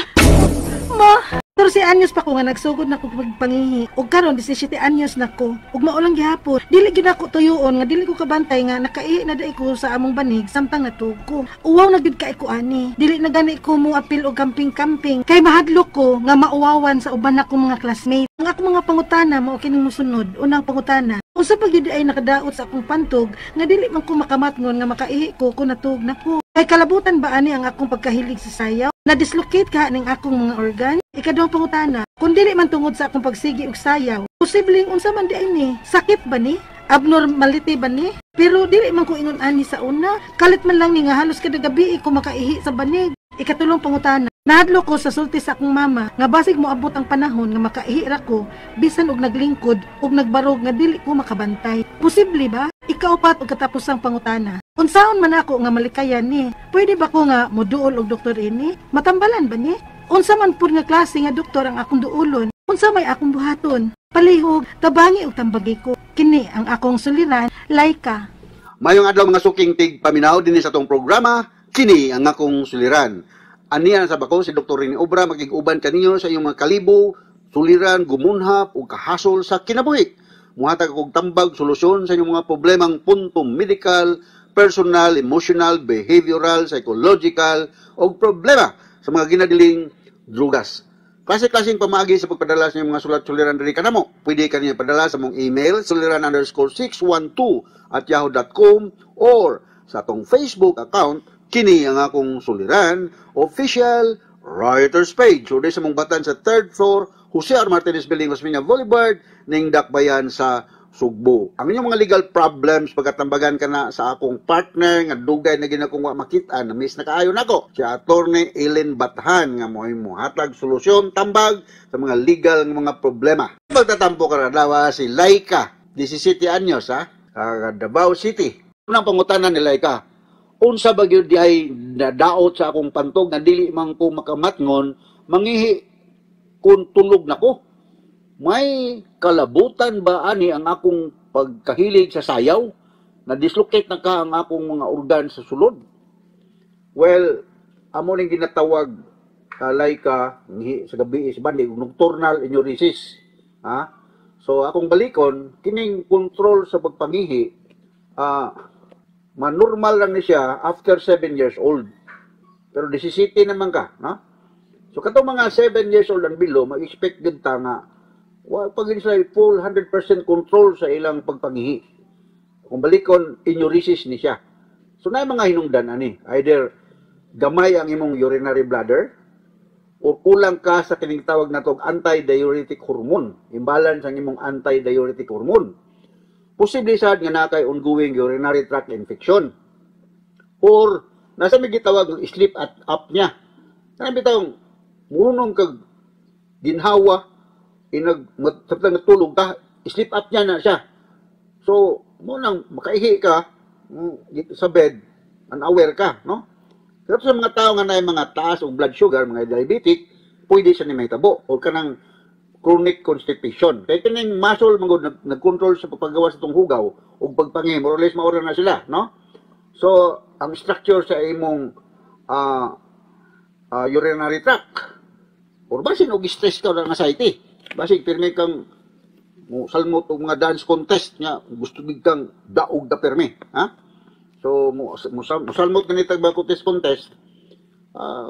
S1: Ma. 14 anyos pa ko nga nagsugod na ko pagpangihi. Ug karon 17 anyos na ko. Ug mao lang gihapon. Dili gyud ako tuyoon nga dili ko kabantay nga nakaihi na dai ko sa among banig samtang natug ko. Uwaw na gyud kay ko ani. Dili na gani ko mo apil og camping-camping kay mahadlok ko nga mauwawan sa uban akong mga classmate. Ang akong mga pangutana mao kining mosunod. Unang pangutana, unsa pa gyud ay nakadaot sa akong pantog nga dili man ko makamatngon nga makaihi ko kung natug na ko? Kay kalabutan ba ani ang akong pagkahilig sa sayaw? Na-dislocate ka ning akong mga organ? Ikaduhang pangutana, kung dili man tungod sa akong pagsigi og sayaw, posibleng unsa man di ay ni? Sakit ba ni? Abnormality ba ni? Pero dili man ko ingon ani sa una. Kalit man lang ni nga halos kada gabi ko makaihi sa banig. Ikatulong pangutana, nahadlok ko sa sulti sa akong mama nga basig moabot ang panahon nga makaihi ra ko bisan og naglingkod og nagbarog nga dili ko makabantay. Posible ba? Ikaupat og katapusang pangutana, unsaon man ako nga malikayan ni? Pwede ba ko nga moduol og doktor ini? Matambalan ba ni? Unsa man pud nga klase nga doktor ang akong duolon? Unsa may akong buhaton? Palihog, tabangi og tambagi ko. Kini ang akong suliran, Laika.
S6: Mayong adlaw mga suking tig paminaw dinhi sa atong programa, kini ang akong suliran. Aniya sa bako si Dr. Rene Obra makig-uban kaninyo sa inyong mga kalibo, suliran, gumunhap ug kahasol sa kinabuhi. Muhatag og tambag solusyon sa inyong mga problemang punto medical, personal, emotional, behavioral, psychological ug problema sa mga ginadiling drugas. Klase-klaseng pamaagi sa pagpadala sa inyong mga sulat suliran diri kanamo. Pwede kaniyo padala sa mong email suliran_612@yahoo.com or sa atong Facebook account kini ang akong suliran official writers page. So, sa mong batan sa third floor, Jose R. Martinez Building, Osmeña Boulevard, ning Dakbayan sa Sugbo. Ang inyong mga legal problems, pagkatambagan ka na sa akong partner, nga dugay na ginakong wa makita, na miss na kaayo nako, si Attorney Ellen Bathan, nga mo'y muhatag solusyon, tambag sa mga legal nga mga problema. Magtatampo ka na si Laika, 17 anyos, ha? Sa Davao City. Unang pangutana ni Laika, unsa ba gyud di ay nadaot sa akong pantog nga dili man ko makamatngon, mangihi kung tulog nako? May kalabutan ba ani ang akong pagkahilig sa sayaw? Na-dislocate na ka ang akong mga organ sa sulod? Well, amo ning ginatawag Laika sa gabi sa bandi nocturnal enuresis. Ha? So akong balikon kining control sa pagpangihi manormal lang ni siya after 7 years old. Pero 17 naman ka, no? So katong mga 7 years old ang below, mag-expect gud ta nga wa pag sila full 100% control sa ilang pagpangihi. Kung balikon, enuresis ni siya. So na mga hinungdan ani, either gamay ang imong urinary bladder o kulang ka sa kining tawag natong anti-diuretic hormone. Imbalance ang imong anti-diuretic hormone. Posible sad nga naa kay ongoing urinary tract infection. Or nasa may gitawag ng sleep at apnea. Kanang bitawng munong kag ginhawa inag samtang natulog ka, sleep apnea na siya. So mo nang makaihi ka sa bed, unaware ka, no? Pero sa mga tao nga naay mga taas og blood sugar, mga diabetic, pwede siya ni mahitabo o kanang chronic constipation. Kay kining muscle man gud nag-control sa pagpagawa sa itong hugaw ug pagpangi, more or less maura na sila, no? So, ang structure sa imong urinary tract or basin og stress ka or anxiety, basig pirmi kang mo salmot og mga dance contest nga gusto gid kang daog da pirmi, ha? So mo salmot ganitag ba contest,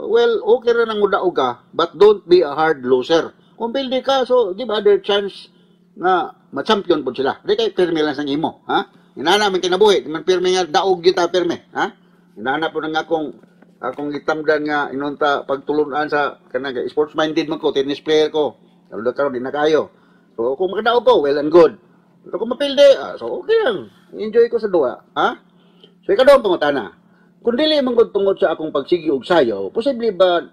S6: well, okay ra nang mudaog ka, but don't be a hard loser. Kung pildi ka, so give other chance nga ma-champion pud sila. Di kay pirmi lang sa imo, ha? Inana man kinabuhi, di man pirmi nga daog gyud ta pirmi, ha? Inana po nang akong gitamdan nga inunta pagtulunan sa kanang sports minded man ko, tennis player ko. Karon karon di na kayo. So kung makadaog ko, well and good. Pero kung mapildi, so okay lang. Enjoy ko sa duwa, ha? So ikaw ang pangutana. Kung dili man gud tungod sa akong pagsigi og sayaw, posible ba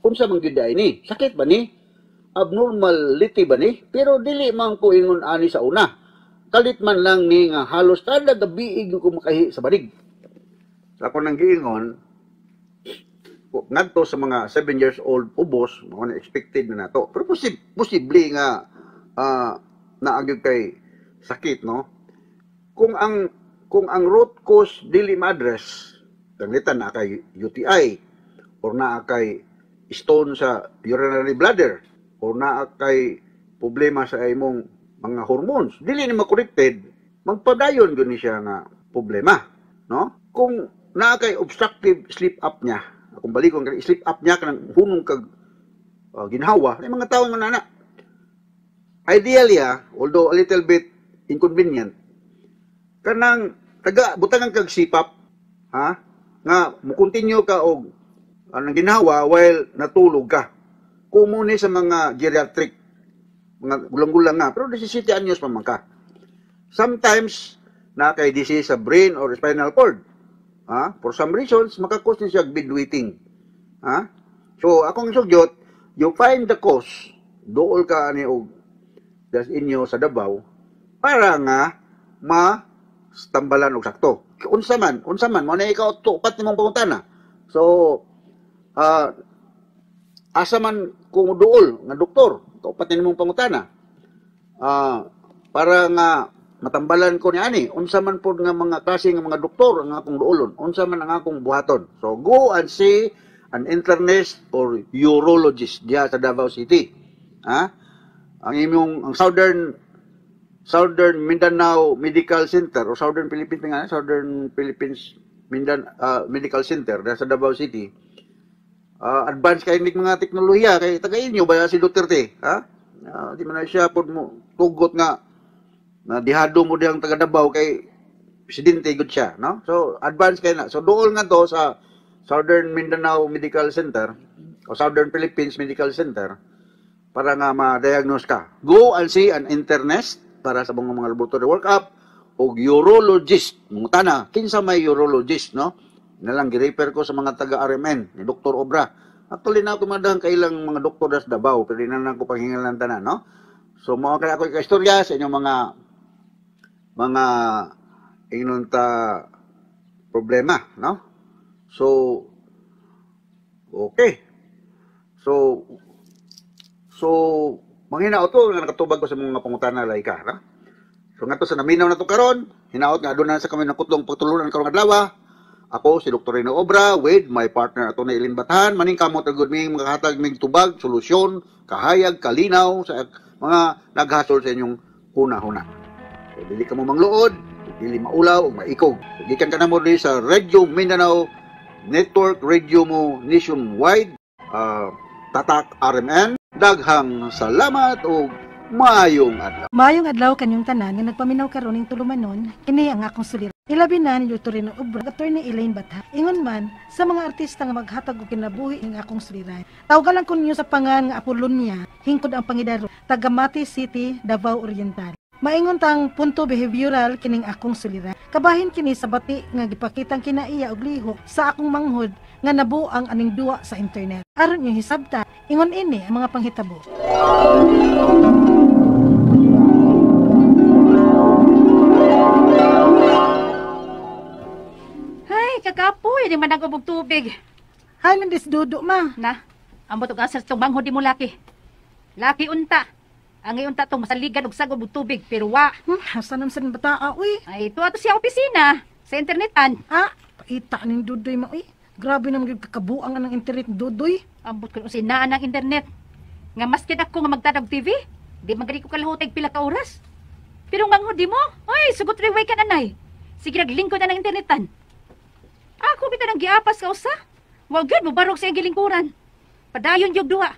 S6: unsa man gyud ay ni? Sakit ba ni? Abnormality ba ni? Pero dili man ko ingon ani sa una. Kalit man lang ni nga halos kada gabi ko makahi sa banig. Ako nang giingon ngadto sa mga 7 years old ubos, mao na expected na nato. Pero posible nga naa gyud kay sakit, no? Kung ang root cause dili ma-address, ganita na kay UTI or naa kay stone sa urinary bladder. o naa kay problema sa imong mga hormones. Dili ni ma-corrected, magpadayon gyud ni siya nga problema, no? Kung naa kay obstructive sleep apnea, akong balikon kay sleep apnea kanang hunong kag ginhawa, may mga tawo nga nana. Ideally, although a little bit inconvenient, kanang taga butangan kag CPAP, ha? Nga mo-continue ka og anang ginhawa while natulog ka. Common ni sa mga geriatric, mga gulang-gulang nga, pero 17 anyos pa man ka. Sometimes na kay disease sa brain or spinal cord. Ha? For some reasons, makakos ni siya bedwetting. Ha? So, akong sugyot, you find the cause, dool ka ani og das inyo sa Davao, para nga ma-tambalan og sakto. Unsa man, mao na ikaw tupat nimong pangutana. So, asa man kung dool nga doktor, kaupat nimong pangutana. Para nga matambalan ko ni ani, unsa man pod nga mga klase nga mga doktor ang akong duolon, unsa man ang akong buhaton. So go and see an internist or urologist diha sa Davao City. Ha? Ang imong ang Southern Mindanao Medical Center o Southern Philippines nga, Southern Philippines Mindanao Medical Center diha sa Davao City. Advance kay nig mga teknolohiya kay taga inyo ba si Duterte, ha? Di man na siya pod mo tugot nga na dihado mo diyang taga Davao kay presidente gud siya, no? So advance kay na. So dool nga to sa Southern Mindanao Medical Center o Southern Philippines Medical Center para nga ma-diagnose ka. Go and see an internist para sa mga laboratory workup o urologist. Mangutana, kinsa may urologist, no? Nalang gi-refer ko sa mga taga RMN ni Dr. Obra. Actually na ako madang kailang mga doktor sa Davao pero di na lang ko panghingalan tanan, no? So mao kay ako istorya sa inyong mga ingnon ta problema, no? So okay. So manghinaot to nga nakatubag ko sa mga pangutana laika, no? So ngadto sa naminaw na to karon, hinaot nga aduna sa kami nakutlong pagtulunan karong adlaw. Ako si Dr. Rene Obra with my partner Atty. Eileen Bathan. Maning kamot agud ming makahatag mig tubag, solusyon, kahayag, kalinaw sa mga naghasol sa inyong huna-huna. So, dili ka mo mangluod, dili maulaw o maikog. So, gikan ka na mo diri sa Radio Mindanao Network, radio mo nationwide, Tatak RMN. Daghang salamat og maayong adlaw.
S1: Maayong adlaw kanyong tanan nga nagpaminaw karon ning tulumanon, kini ang akong suliran. Ilabi na ni Dr. Rene Obra, Atty. Elaine Bathan. Ingon man sa mga artista nga maghatag og kinabuhi ning akong suliran. Tawgalan ko ninyo sa pangan nga Apolonia, hingkod ang pangidaro, taga Mati City, Davao Oriental. Maingon tang punto behavioral kining akong suliran. Kabahin kini sa bati nga gipakitang kinaiya og lihok sa akong manghod nga nabuang aning duwa sa internet. Aron yung hisabta, ingon ini ang mga panghitabo.
S3: Ay, kakapoy, di man ako og tubig.
S1: Hay, nandis dudo ma.
S3: Na, ambot og asa tong manghod di mo laki. Laki unta. Ang unta tong masaligan og sagob og tubig pero wa.
S1: Asa naman sa bataa uy?
S3: Ay, tuwa to siya opisina sa internetan.
S1: Ah, paita ning dudoy ma uy. Grabe naman gyud kakabuang ang internet dudoy.
S3: Ambot kun usinaan ang internet. Nga maski ako nga magtanag TV, di man gani ko kalahutay pila ka oras. Pero manghod di mo, oy, sugot riway ka nanay. Sige naglingkod na ng internetan. Ako bitaw nang giapas ka usa. Wa gyud mo barog sa iyang gilingkuran. Padayon gyud duha.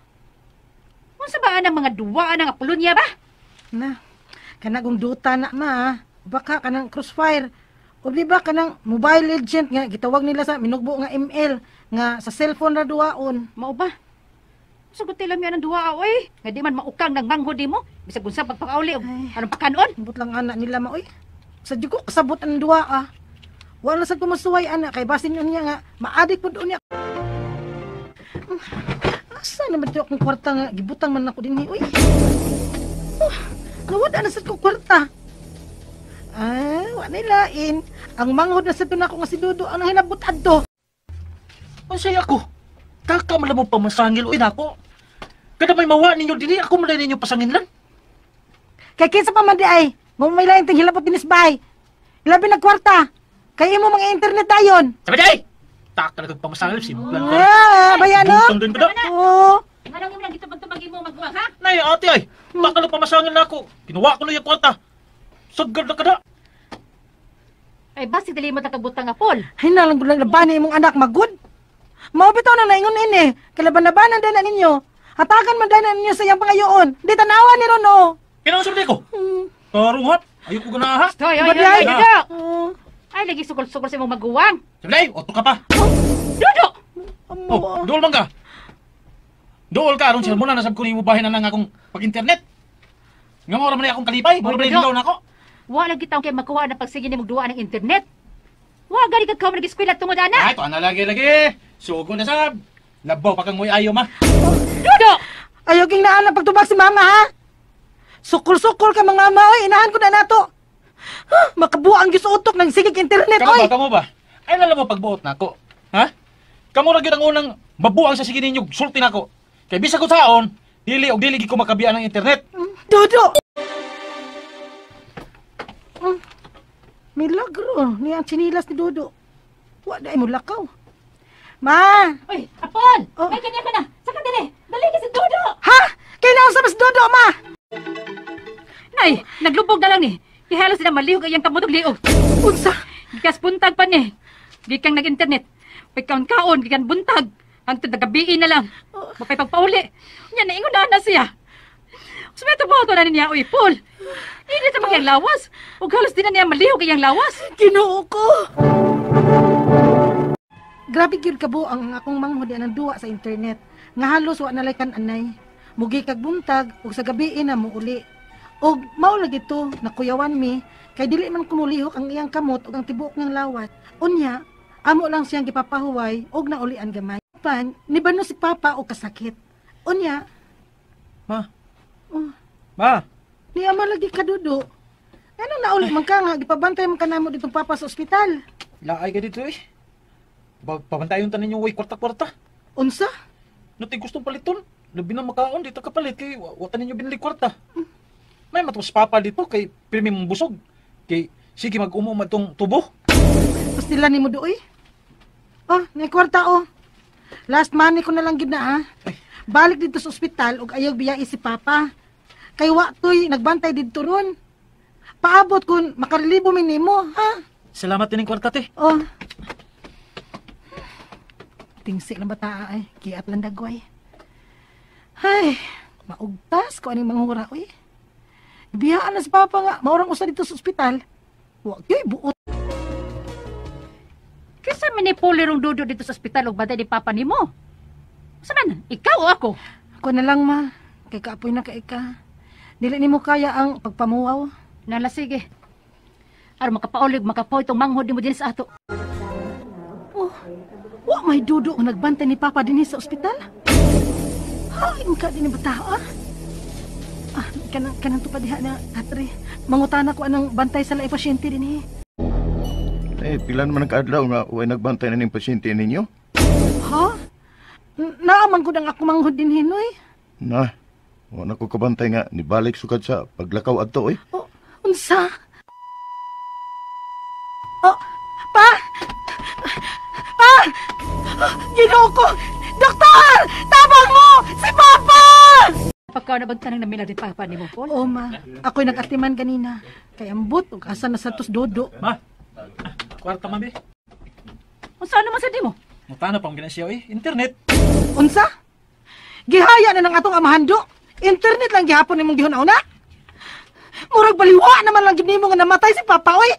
S3: Unsa ba ang mga duwa ang Apolonia ba?
S1: Na, kanagong duta na ma, baka kanang crossfire. O di ba kanang Mobile Legend nga gitawag nila sa minugbo nga ML nga sa cellphone ra duwaon.
S3: Mao ba? Sugot lang yan ang duwa oy. Nga di man maukang nang manghod nimo, bisag unsa pagpakauli og anong pakanon.
S1: Ambot lang ana nila ma oy. Sa jud ko kasabot ang duwa ah. Wala sad ko masuway ana kay basin niya nga maadik pud unya. Asa naman to akong kwarta nga gibutang man ako dinhi oy. Oh, nawad na sad ko kwarta. Ah, wa nilain. Ang manghod na sad nako nga si Dudo ang hinabot adto.
S4: Unsay ako? Kaka man mo pamasangil oy nako. Kada may mawa ninyo dinhi ako man ninyo pasanginlan.
S1: Kay kinsa pa man di ay, mo may lain ting hilabot dinis bay. Labi nag kwarta. Kay imo mga internet dayon.
S4: Sabi day. Tak talaga pamasangil simplan ka.
S1: Ah, bayan no.
S4: Buntong din ba?
S1: Oo.
S3: Nganong imo lang gitubag-tubag imo magbuang ha?
S4: Ay, ate ay. Baka lang pamasangan na ako. Kinuha ko na yung kwarta. Sagad na kada.
S3: Ay, basig dili mo takabutang nga, Paul.
S1: Ay, nalang gulang laban imong anak magud. Mao bitaw na naingon ini. Kalaban-labanan din na ninyo. Hatagan man din na ninyo sa iyang pangayoon. Di tanawan ni ron, oh.
S4: Kinausap di ko. Tarong hat. Ayaw ko ganaha.
S3: Ay, ay, ay, ay, Dudo. Ay, lagi sukol-sukol sa imong maguwang.
S4: Sablay, oto ka pa.
S3: Dudo!
S4: Oh, dool man ka. Dool ka, aron sila muna nasab ko ni mo bahin na lang akong pag-internet. Nga mora man akong kalipay, mora man na ako.
S3: Wa lagi taong kay makuha na pagsige ni magduwa ng internet. Wa gani ka kaw nag-eskwela tungod ana.
S4: Ay, to ana lagi lagi. Sugo na sab. Labaw pa kang moy ayo ma.
S3: Dudo!
S1: Ayaw king naan ang pagtubag si mama ha. Sukol-sukol ka mga mama oy, inahan ko na nato. Huh, makabuang gyud sa utok ng sigig internet oy.
S4: Kamo ba, kamo ba? Ay lala mo pagbuot nako. Ha? Kamo ra gyud ang unang mabuang sa sige ninyo sulti nako. Kay bisag ko saon, dili og dili gid ko makabiyan ng internet.
S1: Dudo. Milagro ni ang tsinilas ni Dudo. Wa dai mo lakaw. Ma!
S3: Oy, Apol!
S1: Oh.
S3: May kanya ka na. Saka dali. Dali ka si Dudo.
S1: Ha? Kailangan sa mas Dudo, ma!
S3: Nay, naglubog na lang ni. Gihalos sila malihog ang iyang kamot og liog.
S1: Unsa?
S3: Gikas buntag pa ni. Gikang nag-internet. Pagkaon-kaon, gikan buntag. Hangtod nagabiin na lang. Mapay pagpauli. Nya naingon na na siya. Sumeto ba ito na niya, uy, Paul? Hindi sa mga lawas. Ug halos di na niya malihog iyang lawas.
S1: Ginoo ko. Grabe gyud kabo ang akong manghod ang duwa sa internet. Nga halos wa nalay kan anay. Mugi kag buntag ug sa gabi na muuli. Og mao lagi to nakuyawan mi kay dili man kumulihok ang iyang kamot ug ang tibuok niyang lawas. Unya, amo lang siyang gipapahuway og naulian gamay. Pan, nibano si Papa og kasakit. Unya,
S4: Ma.
S1: Oh.
S4: Ma.
S1: Niya man lagi kadudo. Ano nauli man ka nga gipabantay man ka namo ditong Papa sa ospital.
S4: Laay ka dito eh. Pabantayon ta ninyo way kwarta-kwarta.
S1: Unsa?
S4: Natay gustong paliton. Labi na makaon dito kapalit kay wa ta ninyo binili kwarta. May matos Papa dito kay pirmi mong busog. Kay sige mag-umo man tong tubo.
S1: Pastila nimo doy. Oh, may kwarta oh. Last money ko na lang gid na ha. Balik dito sa ospital ug ayaw biyai si Papa. Kay wa toy nagbantay didto ron. Paabot kun makarelibo mi nimo, ha?
S4: Salamat din kwarta te.
S1: Oh. Tingsi lang bata ay, kiat lang dagway. Ay, maugtas ko aning manghura oy. Biyaan na si Papa nga, maurang usa dito sa ospital. Wa gyud buot.
S3: Kinsa man ni Paul rong Dudo dito sa ospital og bantay ni Papa nimo? Unsa man? Ikaw o ako?
S1: Ako na lang ma, kay kaapoy na kay ka. Dili nimo kaya ang pagpamuaw.
S3: Nala sige. Aron makapaulig makapaw itong manghod nimo din sa ato.
S1: Oh, wa may Dudo ang nagbantay ni Papa dinhi sa ospital. Hain ka din bata ah. Ah, kanang tupad diha na atre. Mangutana ko anang bantay sa laing pasyente dinhi.
S5: Eh, pila naman ang kaadlaw nga way nagbantay na ning pasyente ninyo?
S1: Ha? Naaman ko ang ako manghod dinhi noy.
S5: Na, wa na ko kabantay nga nibalik sukad sa paglakaw adto eh.
S1: Oh, unsa? Oh, pa! Pa! Ginoo ko! Doktor! Tabang mo! Si Papa!
S3: Pagka na bagtanang namila din Papa nimo, Paul?
S1: Oo, ma. Ako'y nag-atiman ganina. Kay ambot, ug asa na sa tos Dodo.
S4: Ma. Kwarta mami.
S3: Unsa naman sa di mo?
S4: Mutana pa ang ginasiyaw eh. Internet.
S1: Unsa? Gihaya na ng atong amahando. Internet lang gihapon nimong gihuna-una. Murag baliwa naman lang gid nimo nga namatay si Papa oy.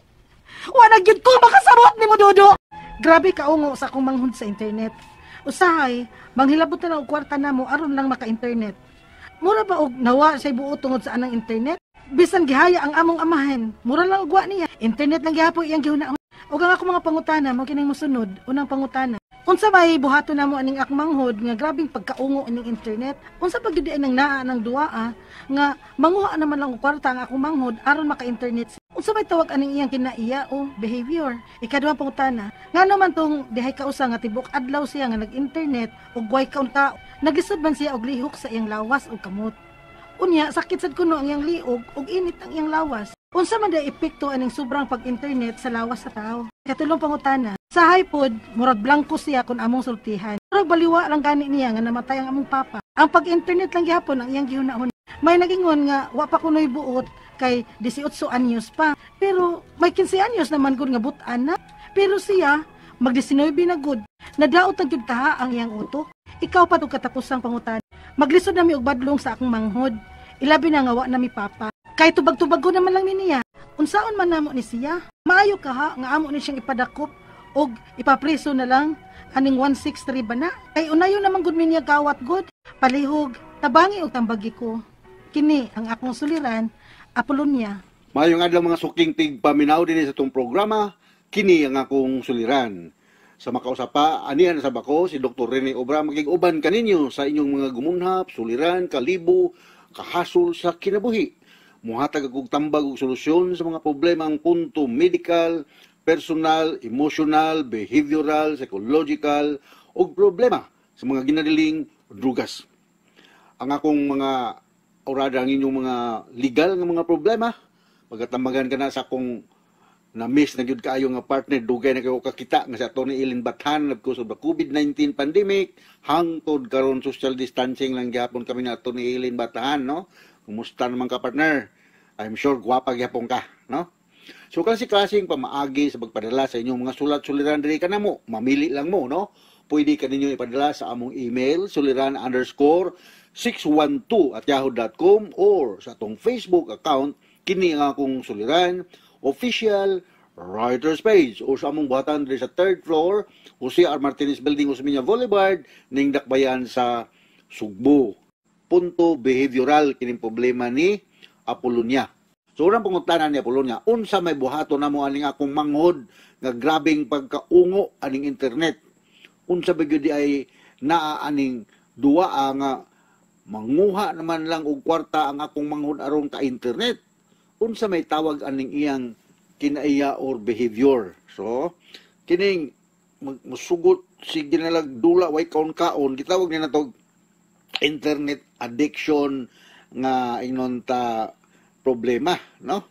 S1: Wa na gyud ko makasabot nimo Dodo. Grabe kaungo sa akong manghud sa internet. Usahay, manghilabot na lang og kwarta namo aron lang maka-internet. Mura ba og nawa say buo tungod sa anang internet? Bisan gihaya ang among amahan, mura lang og wa niya. Internet lang gihapon iyang gihuna-una. Ug ang akong mga pangutana mao kining mosunod, unang pangutana. Unsa may buhaton namo aning akong manghod nga grabing pagkaungo ining internet? Unsa pa gyud ang naa ng duaa nga manguha naman lang og kwarta ang akong manghod aron maka-internet? Unsa may tawag aning iyang kinaiya o behavior? Ikaduhang pangutana, ngano man tong dihay kausa nga tibok adlaw siya nga nag-internet ug way kaunta, naglisod man siya og lihok sa iyang lawas ug kamot. Unya sakit sad kuno ang iyang liog ug init ang iyang lawas. Unsa man day epekto aning sobrang pag-internet sa lawas sa tao? Katulong pangutana, sa hypod, murag blanko siya kung among sultihan. Murag baliwa lang gani niya nga namatay ang among papa. Ang pag-internet lang gihapon ang iyang gihunahon. May nagingon nga wa pa kunoy buot kay 18 anyos pa. Pero may 15 anyos naman gud nga butan na. Pero siya mag 19 na gud. Nadaot na gyud kaha ang iyang utok. Ikaw pa tug katapusang pangutan. Maglisod na mi og badlong sa akong manghod. Ilabi na nga wa na mi papa. Kay tubag-tubag ko naman lang ni niya. Unsaon man namo ni siya? Maayo ka ha nga amo ni siyang ipadakop og ipapreso na lang aning 163 ba na? Kay unayo naman gud mi niya gawat gud. Palihog, tabangi og tambagi ko. Kini ang akong suliran, Apolonia.
S6: Maayong adlaw mga suking tigpaminaw dinhi sa atong programa, kini ang akong suliran. Sa makausapa, anihan sa bako si Dr. Rene Obra magig-uban kaninyo sa inyong mga gumunhap, suliran, kalibo, kahasol sa kinabuhi. Muhatag og tambag og solusyon sa mga problema ang punto medical, personal, emotional, behavioral, psychological ug problema sa mga ginadiling drugas. Ang akong mga orada ang inyong mga legal nga mga problema, pagkatambagan ka na sa akong na-miss na gyud kaayo nga partner, dugay na kayo kakita nga si Atty. Ellen Bathan because of the COVID-19 pandemic, hangtod karon social distancing lang gihapon kami ni Atty. Ellen Bathan, no? Kumusta naman ka, partner? I'm sure gwapa gihapon ka, no? So klase-klaseng pamaagi sa pagpadala sa inyong mga sulat suliran diri kanamo, mamili lang mo, no? Pwede ka ninyo ipadala sa among email suliran_612@yahoo.com or sa atong Facebook account kini ang akong suliran official writers page o sa among buhatan diri sa third floor Jose R. Martinez Building, Osmeña Boulevard, ning Dakbayan sa Sugbo. Punto behavioral kining problema ni Apolonia. So unang pangutana ni Apolonia, unsa may buhaton namo aning akong manghod nga grabeng pagkaungo aning internet? Unsa ba gyud ay naa aning duwa nga manguha naman lang og kwarta ang akong manghod aron ka internet? Unsa may tawag aning iyang kinaiya or behavior? So kining musugot sige na lang dula way kaon-kaon, gitawag ni nato internet addiction nga ingnon ta problema, no?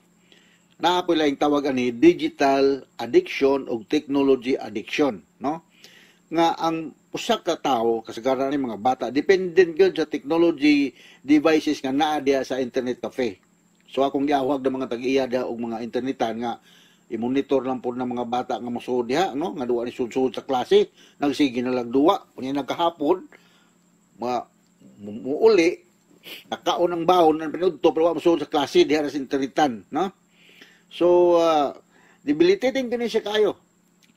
S6: Naa poy laing tawag ani digital addiction o technology addiction, no? Nga ang usa ka tawo, kasagaran ni mga bata, dependent gyud sa technology devices nga naa diha sa internet cafe. So akong giawhag ng mga tag-iya diha og mga internetan nga i-monitor lang po ng mga bata nga mosuod diha, no? Nga duwa ni sud-sud sa klase, nagsige na lang duwa, unya nagkahapon ma muuli nakaon ang baon ang pinudto pero wa mosuod sa klase diha ra sa internetan, no? So debilitating kini siya kayo.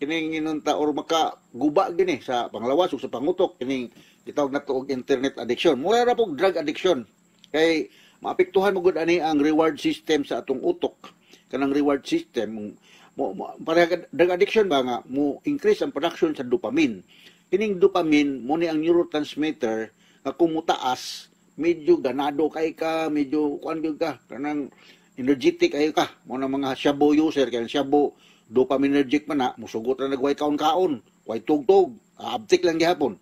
S6: Kining inunta or makaguba gini sa panglawas ug sa pangutok kining gitawag nato og internet addiction. Mura ra pog drug addiction kay maapektuhan mo gud ani ang reward system sa atong utok. Kanang reward system mo, pareha drug addiction ba nga mo increase ang production sa dopamine. Kining dopamine mo ni ang neurotransmitter nga kung mutaas medyo ganado kay ka, medyo kuan gyud ka, kanang energetic ayo ka. Mo na mga shabu user kay ang shabu dopaminergic man na, musugot na nagway kaon-kaon, way tugtog, abtik lang gihapon.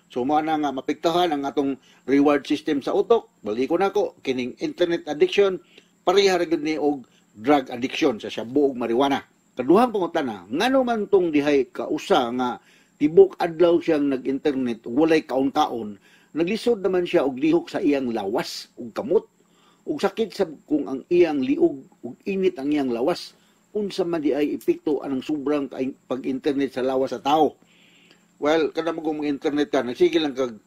S6: So mo na nga mapektuhan ang atong reward system sa utok. Baliko nako kining internet addiction pareha ra gyud ni og drug addiction sa shabu ug marijuana. Kaduhang pangutana, ngano man tong dihay kausa nga tibok adlaw siyang nag-internet walay kaon-kaon, naglisod naman siya og lihok sa iyang lawas ug kamot ug sakit sa kung ang iyang liog ug init ang iyang lawas? Unsa man di ay epekto anang sobrang pag-internet sa lawas sa tao? Well, kada mo kung internet ka, nagsige lang kag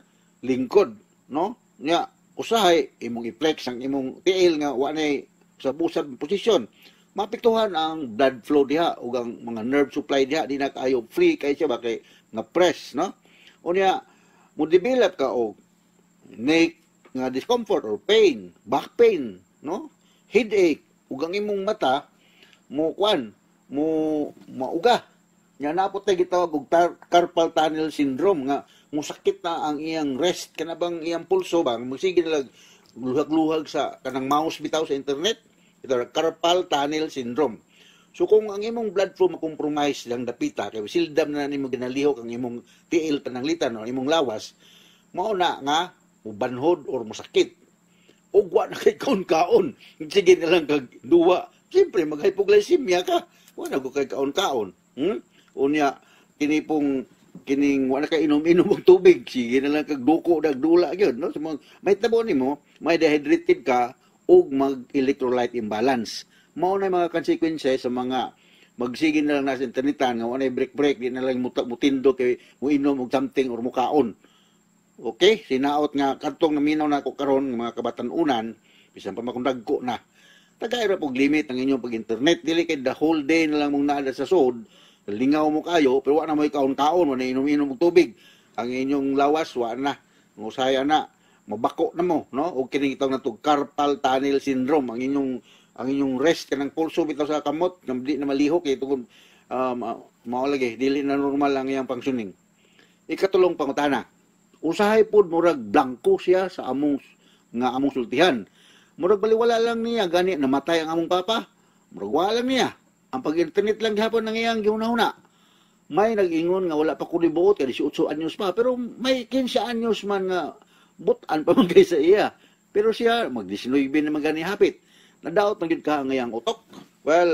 S6: lingkod, no? Nya usahay imong i-flex ang imong tiil nga wa nay sa busag posisyon. Maapektuhan ang blood flow diha ug ang mga nerve supply diha, di na kaayo free kay siya ba kay nga press, no? Unya mo develop ka og neck nga discomfort or pain, back pain, no? Headache, ug ang imong mata mo kwan, mo mauga. Nya naa po tay gitawag og carpal tunnel syndrome nga musakit na ang iyang wrist kana bang iyang pulso bang magsige na luhag-luhag sa kanang mouse bitaw sa internet. Ito carpal tunnel syndrome. So kung ang imong blood flow makompromise lang dapita kay sildam na nimo ginalihok ang imong tiil pananglitan o imong lawas, mao na nga mubanhod or musakit. Ug wa na kay kaon-kaon. Sige na lang kag duwa. Siyempre mag-hypoglycemia ka. Wa na kay kaon-kaon. Unya kini pong Kining wala ka inom-inom og tubig, sige na lang kag duko dag dula gyud, no? So, may tabo nimo, may dehydrated ka ug mag-electrolyte imbalance. Mao na mga consequences sa mga magsige na lang nasa internetan nga wala break-break, di na lang mutindo kay muinom og something or mukaon. Okay, sinaot nga kadtong naminaw na ako karon mga kabatan-unan, bisan pa makong dagko na. Tagay ra pog limit ang inyong pag-internet, dili kay the whole day na lang mong naa sa sod, lingaw mo kayo, pero wa na mo kaon-kaon, wa na inom-inom og tubig. Ang inyong lawas wa na, ngusaya na, mabako na mo, no? Og kining itawag natog carpal tunnel syndrome, ang inyong rest kanang pulso bitaw sa kamot, nga di na malihok kay tungod mao lagi dili na normal ang iyang functioning. Ikatulong pangutana, usahay pod murag blanko siya sa among nga among sultihan. Murag baliwala lang niya gani namatay ang among papa. Murag wala lang niya. Ang pag-internet lang gihapon ang iyang gihuna-huna. May nag-ingon nga wala pa ko buot kay 18 anyos pa, pero may 15 anyos man nga butan pa man kay sa iya. Pero siya mag 19 na man gani hapit. Nadaot man gyud ka ang iyang utok. Well,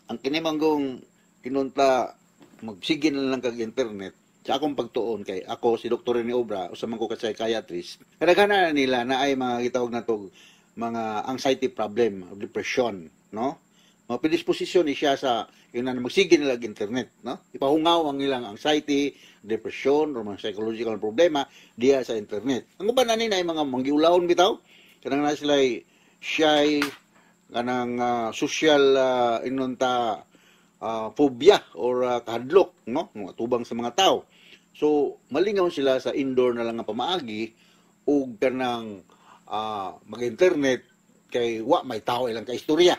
S6: ang kini manggong kinunta magsige na lang kag internet sa akong pagtuon kay ako si Dr. Rene Obra, usa man ko ka psychiatrist. Kadaghanan nila na ay mga gitawag natog mga anxiety problem, depression, no? Mga predisposisyon ni siya sa yun na magsige nila internet, no? Ipahungaw ang ilang anxiety, depression, or mga psychological problema diya sa internet. Ang uban ani na ay mga manggiulawon bitaw, kanang na sila shy, kanang social inunta phobia or kahadlok, no? Mga tubang sa mga tao. So malingaw sila sa indoor na lang nga pamaagi ug kanang mag-internet kay wa may tao ilang kaistorya.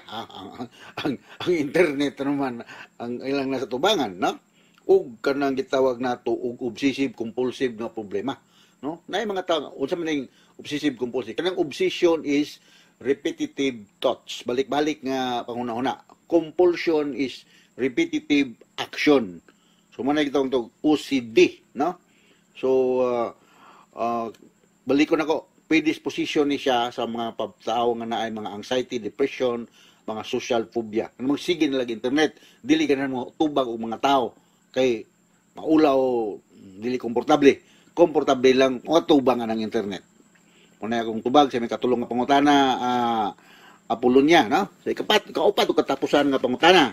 S6: Ang internet naman ang ilang nasa tubangan, no? Ug kanang gitawag nato og obsessive compulsive nga problema, no? Naay mga tao unsa man ning obsessive compulsive? Kanang obsession is repetitive thoughts, balik-balik nga panghuna-huna. Compulsion is repetitive action. So man gitawag to OCD, no? So balikon ako, predisposition ni siya sa mga tao nga naay mga anxiety, depression, mga social phobia. Ano magsige nila internet, dili ganan mo tubag og mga tao kay maulaw, dili komportable. Komportable lang o tubang ang internet. Muna akong tubag sa may katulong nga pangutana, Apolonia, no? Sa ikapat, kaupat o katapusan nga pangutana,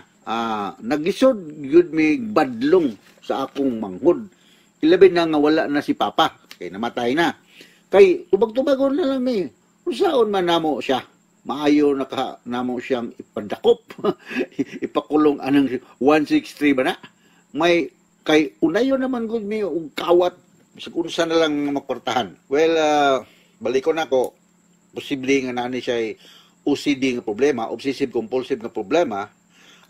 S6: naglisod gyud mi badlong sa akong manghod. Ilabi na nga wala na si Papa, kay namatay na. Kay tubag-tubagon na lang mi. Unsaon man namo siya? Maayo na ka namo siyang ipadakop. Ipakulong anang 163 ba na? May kay unayo naman gud mi og kawat bisag unsa na lang makwartahan. Well, balikon nako, posible nga naa ni siya OCD nga problema, obsessive compulsive nga problema.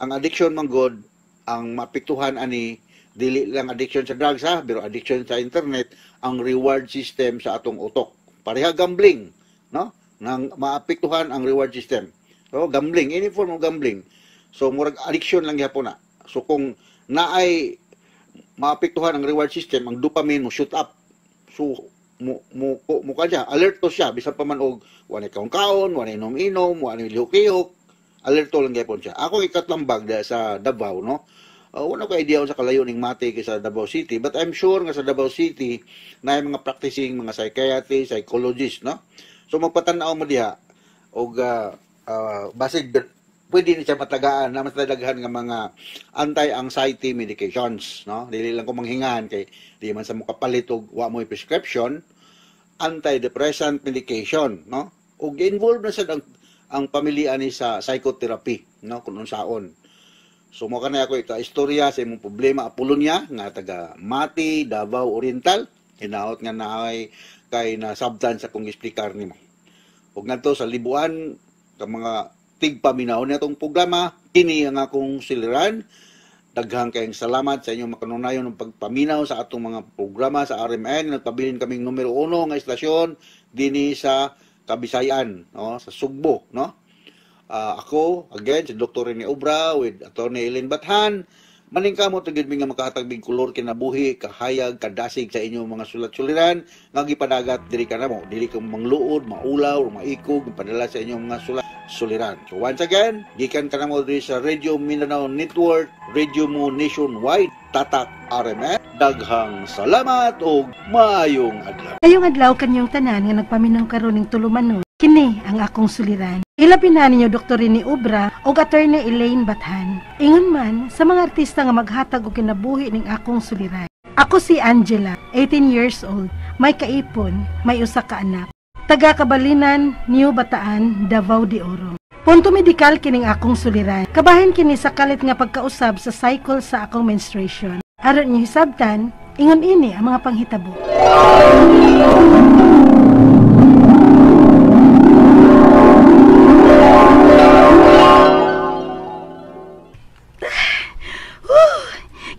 S6: Ang addiction man god, ang maapektuhan ani dili lang addiction sa drugs ha, pero addiction sa internet, ang reward system sa atong utok. Pareha gambling, no? Nang maapektuhan ang reward system. So gambling, any form of gambling. So murag addiction lang gihapon na. So kung naay maapektuhan ang reward system, ang dopamine mo shoot up. So mo mo mo ka siya, alerto siya bisan pa man og wa na kaon-kaon, wa na inom-inom, wa na lihok-lihok, alerto lang gyapon siya. Ako ikatlambag da sa Davao, no? Wala ko idea sa kalayo ning Mati kay sa Davao City, but I'm sure nga sa Davao City na mga practicing mga psychiatrist, psychologist, no? So magpatan-aw mo diha og basig pwede ni siya matagaan na mas daghan nga mga anti-anxiety medications, no? Dili lang ko manghingahan kay di man sa mokapalit og wa mo prescription, antidepressant medication, no? Ug involved na sad ang pamilya ni sa psychotherapy, no? Kung unsaon. So mo kanay ako ika istorya sa imong problema, Apolonia nga taga Mati, Davao Oriental. Hinaot nga naay kay nasabtan sa kong explicar nimo. Ug ngadto sa libuan ka mga tigpaminaw na itong programa, kini ang akong suliran. Daghang kayong salamat sa inyong makanunayon ng pagpaminaw sa atong mga programa sa RMN. Nagpabilin kaming numero 1 nga istasyon dinhi sa Kabisayan, no, sa Sugbo, no? Ako, again, si Dr. Rene Obra with Attorney Elaine Bathan. Maningkamot gyud mi nga makahatag mig kolor kinabuhi, kahayag, kadasig sa inyong mga sulat-suliran nga gipadagat diri kanamo. Dili ka mangluod, maulaw, o maikog, padala sa inyong mga sulat. suliran. So once again, gikan ka na mo diri sa Radio Mindanao Network, Radio Mo Nationwide, Tatak RMN. Daghang salamat og maayong adlaw.
S1: Kayong adlaw kanyong tanan nga nagpaminaw karon ning tulumanon. Kini ang akong suliran. Ilabi na ninyo Dr. Rene Obra o Attorney Elaine Bathan. Ingon man sa mga artista nga maghatag og kinabuhi ning akong suliran. Ako si Angela, 18 years old, may kaipon, may usa ka anak. Taga Kabalinan, New Bataan, Davao de Oro. Punto medikal kining akong suliran. Kabahin kini sa kalit nga pagkausab sa cycle sa akong menstruation. Aron niyo hisabtan, ingon ini ang mga panghitabo.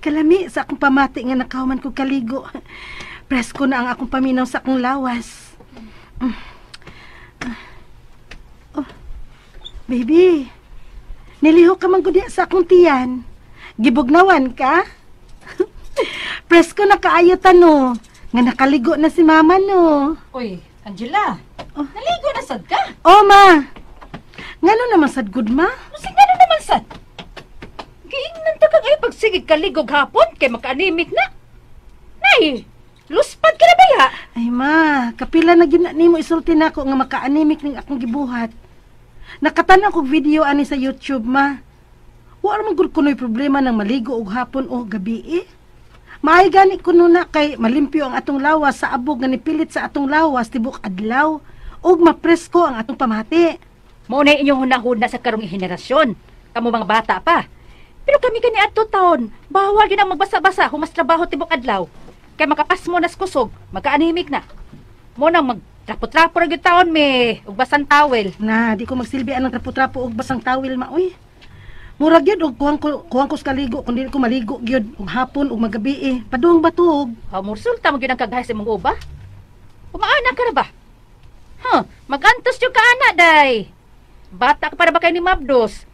S1: Kalami sa akong pamati nga nakahuman ko kaligo. Presko na ang akong paminaw sa akong lawas. Oh, baby, nilihok ka man gud sa akong tiyan. Gibugnawan ka? Presko na kaayo tano. Nga nakaligo na si mama no.
S3: Uy, Angela, oh. Naligo na sad ka?
S1: Oh, ma. Ngano naman sad gud ma?
S3: Sige, ngano naman sad? Giingnan ta kag ay pagsigig kaligog hapon kay maka-anemic na. Nay, luspad ka na ba ya?
S1: Ay ma, kapila na gyud na nimo isulti nako nga maka-anemic ning akong gibuhat. Nakatan-aw kog video ani sa YouTube ma. Wa ra man gud kunoy problema ng maligo og hapon o gabi eh. Maay gani kuno na kay malimpyo ang atong lawas sa abog nga nipilit sa atong lawas tibok adlaw ug mapresko ang atong pamati.
S3: Mao na inyong hunahuna sa karong henerasyon. Kamo mga bata pa. Pero kami kani adto taon, bawal gyud ang magbasa-basa humas trabaho tibok adlaw. Kay makapasmo nas kusog, magka-anemic na. Mo nang magtrapo-trapo ra gyud taon me, ug basang towel.
S1: Na, di ko magsilbi anang trapo-trapo ug basang towel ma oy. Mura gyud og kuwang ko sa kaligo kun dili ko maligo gyud og hapon ug magabi eh. Padung batog.
S3: Ha, mursulta mo gyud ang kagahay sa imong uba. Umaana ka ra ba? Huh, magantos gyud ka ana day. Bata ka para ba kay ni Mabdos?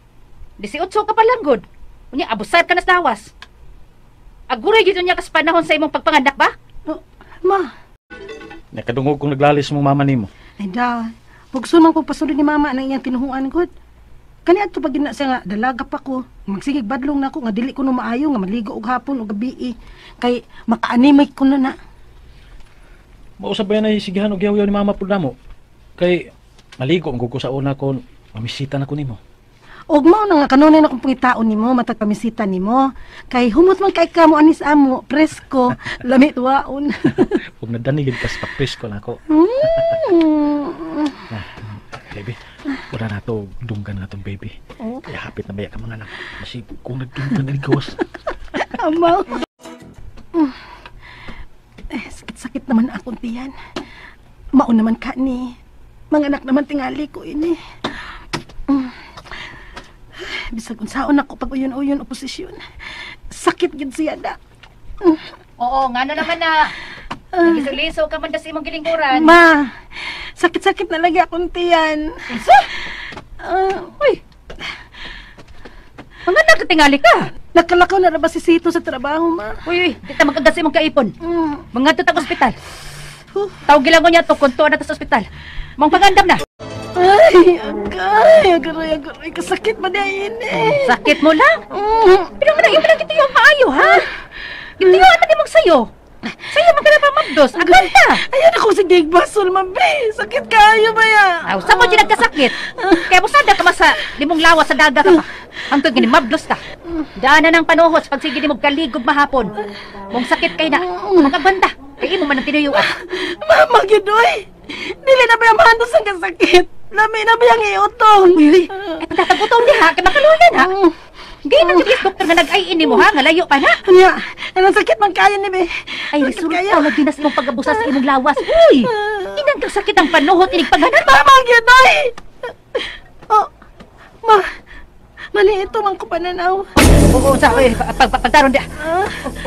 S3: 18 ka pa lang gud. Unya abusar ka na sa lawas. Aguray gyud unya kas panahon sa imong pagpanganak ba?
S1: Oh, ma.
S4: Nakadungog kung naglalis mong mama nimo.
S1: Ay da, pugso man kong pasunod ni mama ang iyang tinuhuan gud. Kani adto pag gina siya nga dalaga pa ko, magsigig badlong nako nga dili ko no maayo nga maligo og hapon og gabi eh. Kay maka-anemic ko na na.
S4: Mausab ba yan ay sigihan og yaw-yaw ni mama pud namo? Kay maligo ang ko sa una kon mamisita na ko nimo.
S1: Og mao na nga kanunay na kong pangitaon nimo matag pamisita nimo. Kay humot man kay kamo anis amo, presko, lami tuwaon.
S4: Ug nadanigid kas pa-presko nako. Nah, baby, wala na to dunggan nga tong baby. Oh. Kaya hapit na baya ka mga anak. Masig kung nagdunggan ang gawas.
S1: Amaw. Eh, sakit-sakit naman akong tiyan. Mao naman ka ni. Mga anak naman tingali ko ini. Bisag unsaon ako pag uyon-uyon oposisyon. Sakit gid siya da.
S3: Oo, ngano naman na. Nagisoliso ka man da sa imong gilingkuran.
S1: Ma, sakit-sakit na lagi akong tiyan.
S3: Unsa? Uy. Mga nakatingali ka.
S1: Nakalakaw na ra ba si Sito sa trabaho, ma?
S3: Uy, uy, di ta magagas imong kaipon. Mangadto ta ospital. Tawag gilang ko niya to konto na ta sa ospital. Mong pangandam na.
S1: Ay, agay, agaray, agaray. Kasakit ba niya ini?
S3: Sakit mo lang? Pero man, yung kita yung maayo, ha? Gitiyuan man imong sayo. Sayo man ka na pa mabdos. Aganta.
S1: Ayan ako sa gigbasol, mabi. Sakit kayo ba ya?
S3: Aw, sa mo dyan nagkasakit. Kaya musada ka masa limong lawas sa daga ka pa. Hangtod gini mabdos ka. Daanan ng panuhos pag sige mo kaligog mahapon. Mong sakit kay na. Magabanda. Kay imo man ang tinuyuan.
S1: Mama, gidoy. Dili na ba yung mahandos ang kasakit? Lami na ba yung iutong?
S3: Uy, ay pagtatagutong diha, kay makaluyan ha. Gaya na sige, doktor nga nag-ay ini mo ha, nga layo pa na.
S1: Anya, anong sakit man kaya ni be?
S3: Ay, resulta lagi na sa mong pag-abusa sa imong lawas. Uy, inang kasakit ang panuhot inig paghanan.
S1: Mama, gidoy! Oh, ma, mali ito man ko pananaw.
S3: Oo, sa, pagtaron diha.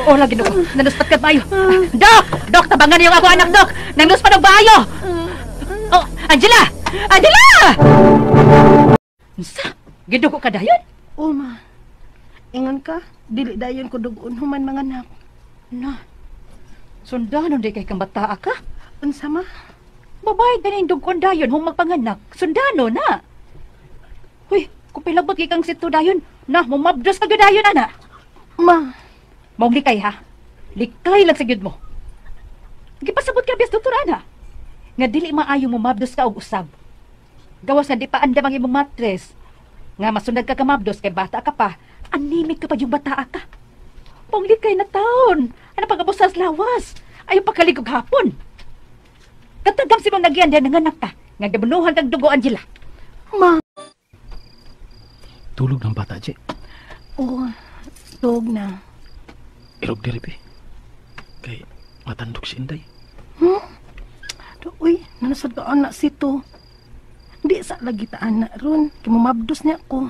S3: Oo, lagi na ko, nanuspat ka maayo. Dok! Dok, tabangan niyo ako anak, Dok! Nanuspat og maayo! Oh, Angela! Angela! Unsa? Gidugo ka dayon?
S1: O ma, ingon ka, dili dayon ko dugon human mga anak.
S3: Na, sundanon di kay kang bataa ka?
S1: Unsa ma?
S3: Babae ganing dugon dayon hung magpanganak, sundano na. Huy, kung pilabot kay kang sito dayon, na, mumabdos ka gyud dayon, ana.
S1: Ma.
S3: Maong likay, ha? Likay lang sa gyud mo. Gipasabot ka biyas, doktor, ana. Nga dili maayo mumabdos ka og usab. Gawas nga di pa andam ang imong matres. Nga masundag ka kamabdos kay bata ka pa, anemic ka pa yung bata ka. Maong likay na taon. Ano pag-abusas lawas? Ayaw pagkaligog hapon. Katagam si mong nagyan diyan nanganak ka. Nga gibunuhan kag dugo, Angela.
S1: Ma.
S4: Tulog ng bata, Je.
S1: Oo, tulog na.
S4: Irog diri, be. Kay matandok si Inday.
S1: Hmm? Uy, nanasad ka anak sito. Di sa lagi ta anak ron. Kay mumabdos niya ko.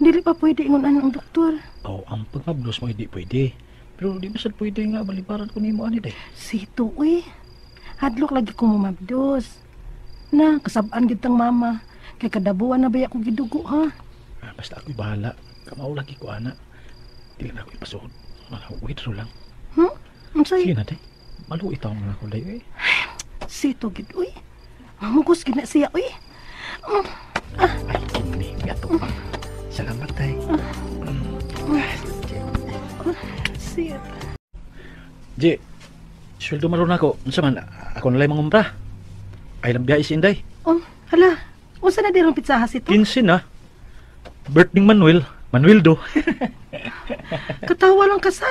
S1: Dili pa pwede ingon ang doktor.
S4: Oh, ang pagmabdos mo hindi pwede. Pero di ba sad pwede nga balibaran ko nimo ani day.
S1: Sito, uy. Hadlok lagi ko mumabdos. Na, kasabaan gid tang mama. Kay kadabuan na ba ako gidugo, ha?
S4: Ah, basta ako'y bahala. Kamao lagi ko, ana. Dili na ako ipasuod. Withdraw lang.
S1: Hmm? Unsay?
S4: Sige na, day. Maluit ako nga ako, day, uy.
S1: Sito gid, uy. Mamugos gid na siya, uy.
S4: Ah. Ay, kini. Gato pa. Salamat, day.
S1: Siya.
S4: Je, sweldo maron ako. Unsa man, ako na lang mangumpra. Ay lang biyahe si Inday.
S1: Oh, hala. Unsa na dirong pizzaha sito?
S4: 15 na. Birthday Manuel. Manuel do.
S1: Katawa lang ka sa.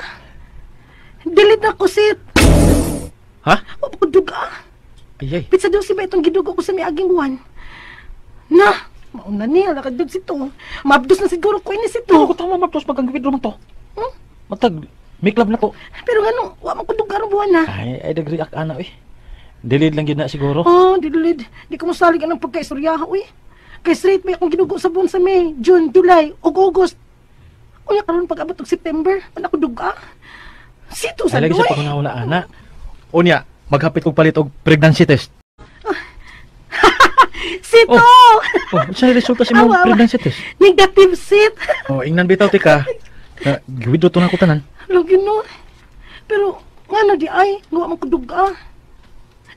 S1: Delete na ko, sit.
S4: Ha?
S1: O, duga.
S4: Ay, ay.
S1: Pizza daw si ba itong gidugo ko sa miaging buwan? Na, mauna niya, lakadug sito. Mabdos na siguro ko ini sito.
S4: Ano ko tama mabdos magang withdraw man to?
S1: Hmm?
S4: Matag, may club na to.
S1: Pero nga nung, wa man ko duga ron buwan na.
S4: Ay, ay, nag-react ana, eh. Delete lang yun na siguro.
S1: Oh, delete. Di ko masalig anong pagkaistoryaha, uy. Kay straight may akong ginugo sa buwan sa May, June, July, ug August. Unya karon pag abot og September, wala ko duga. Sito sa
S4: Ay, lagi sa
S1: duay.
S4: pangunahuna, ana. Unya, maghapit kog palit og pregnancy test.
S1: Sito!
S4: Oh, oh, unsa resulta sa imong
S1: Awa, awa.
S4: pregnancy test?
S1: Negative sit.
S4: Oh, ingnan bitaw tika. Na, giwithdraw to na ko tanan.
S1: Lagi no. Pero ngano di ay, wa man ko duga.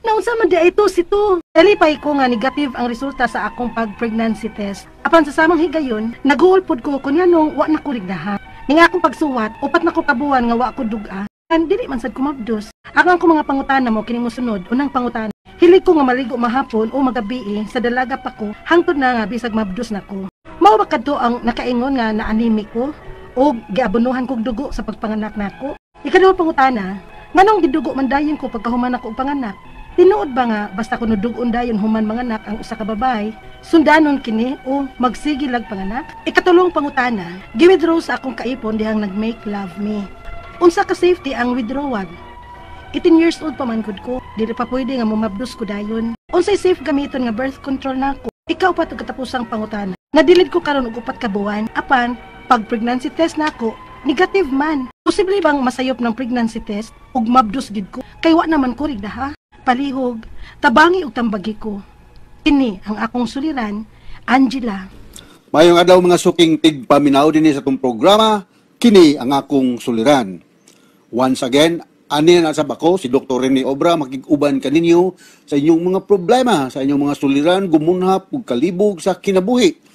S1: Naunsa man di ay to sito. Nalipay ko nga negative ang resulta sa akong pag-pregnancy test. Apan sa samang higayon, naguol pod ko kun nganong wa na ko rigdaha. Ning akong pagsuwat, upat na ko kabuan nga wa ko duga. An dili man sad ko mabdos. Ang akong mga pangutana mo kining mosunod, unang pangutana. Hilig ko nga maligo mahapon o magabi sa dalaga pa ko, hangtod na nga bisag mabdos na ko. Mao ba kadto ang nakaingon nga na-anemic ko o giabonohan kog dugo sa pagpanganak nako? Ikaduhang pangutana, nganong gidugo man dayon ko pagkahuman ako og panganak? Tinuod ba nga basta kuno dugon dayon human manganak ang usa ka babae, sundanon kini o magsige lag panganak? Ikatulong pangutana, gi-withdraw sa akong kaipon dihang nag-make love me. Unsa ka safety ang withdrawal? 18 years old pa man gud ko, dili pa pwede nga mumabdos ko dayon. Unsay safe gamiton nga birth control nako? Ikaw pa tug katapusang pangutana. Nadilid ko karon og 4 ka buwan, apan pag pregnancy test nako, negative man. Posible bang masayop ng pregnancy test ug mabdos gid ko? Kay wa naman ko rigdaha. Palihog, tabangi og tambagi ko. Kini ang akong suliran, Angela.
S6: Mayong adlaw mga suking tigpaminaw dinhi sa atong programa, kini ang akong suliran. Once again, ani na sab ako si Dr. Rene Obra makig-uban kaninyo sa inyong mga problema, sa inyong mga suliran, gumunhap ug kalibog sa kinabuhi.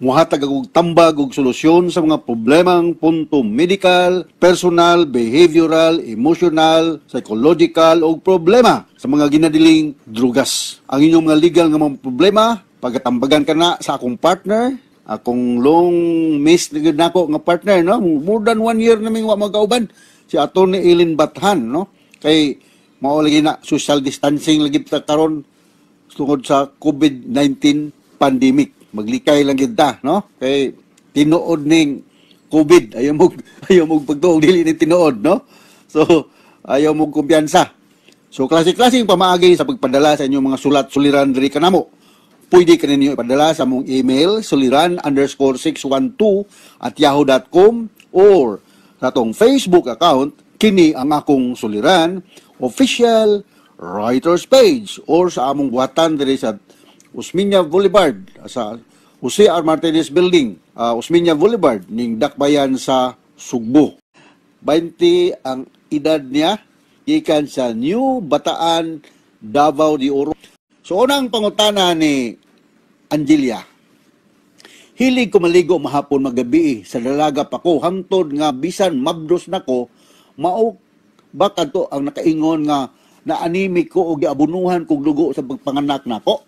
S6: Muhatag og tambag ug solusyon sa mga problemang punto medical, personal, behavioral, emotional, psychological ug problema sa mga ginadiling drugas. Ang inyong mga legal nga mga problema, pagatambagan ka na sa akong partner, akong long miss na gyud nako nga partner, no? More than 1 year naming wa magkauban si Atty. Eileen Bathan, no? Kay mao lagi na social distancing lagi ta karon tungod sa COVID-19 pandemic. Maglikay lang gid ta, no? Kay tinuod ning COVID, ayaw mo ayaw mo pagtuog dili ni tinuod, no? So ayaw mo kumpiyansa. So klase-klaseng pamaagi sa pagpadala sa inyong mga sulat suliran diri kanamo. Pwede ka ninyo ipadala sa among email suliran_612@yahoo.com or sa atong Facebook account kini ang akong suliran official writers page or sa among buhatan diri sa Osmeña Boulevard sa Jose R. Martinez Building, Osmeña Boulevard ning Dakbayan sa Sugbo. 20 ang edad niya, gikan sa New Bataan, Davao de Oro. So unang pangutana ni Angelia. Hilig ko maligo mahapon magabi sa dalaga pa ko hangtod nga bisan mabdos nako mao ba kadto ang nakaingon nga na-anemic ko o giabunuhan kog dugo sa pagpanganak nako.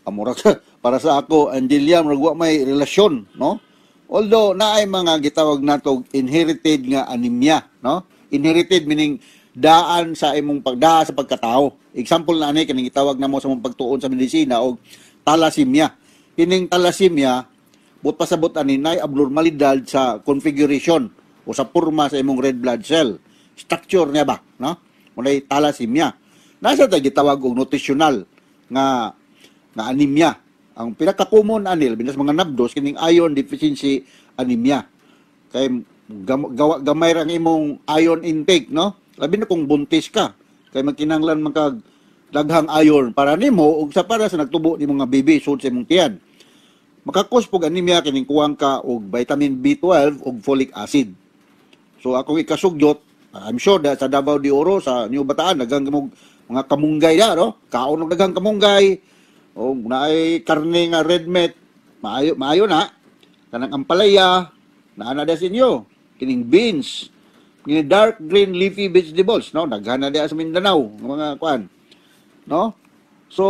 S6: Amura para sa ako, Angelia, murag wa may relasyon, no? Although naay mga gitawag nato inherited nga anemia, no? Inherited meaning daan sa imong pagdaa sa pagkatao. Example na ani kaning gitawag namo sa imong pagtuon sa medisina og thalassemia. Kining thalassemia, but pasabot ani nay abnormalidad sa configuration o sa porma sa imong red blood cell. Structure niya ba, no? Munay thalassemia. Nasa ta gitawag og nutritional nga nga anemia. Ang pinaka-common anil binas mga nabdos kining iron deficiency anemia. Kay gawa gamay ra ang imong iron intake, no? Labi na kung buntis ka, kay magkinahanglan man kag daghang iron para nimo ug sa para sa nagtubo nimo nga baby sud sa imong tiyan. Makakos pog anemia kining kuwang ka og vitamin B12 ug folic acid. So akong ikasugyot, I'm sure that sa Davao de Oro, sa New Bataan, daghang mong mga kamunggay da, no? Kaon og daghang kamunggay, o naay karne nga red meat, maayo maayo na. Kanang ampalaya, naa na sa inyo. Kining beans, kini dark green leafy vegetables, no? Daghan na diha sa Mindanao, nga mga kuan. No? So,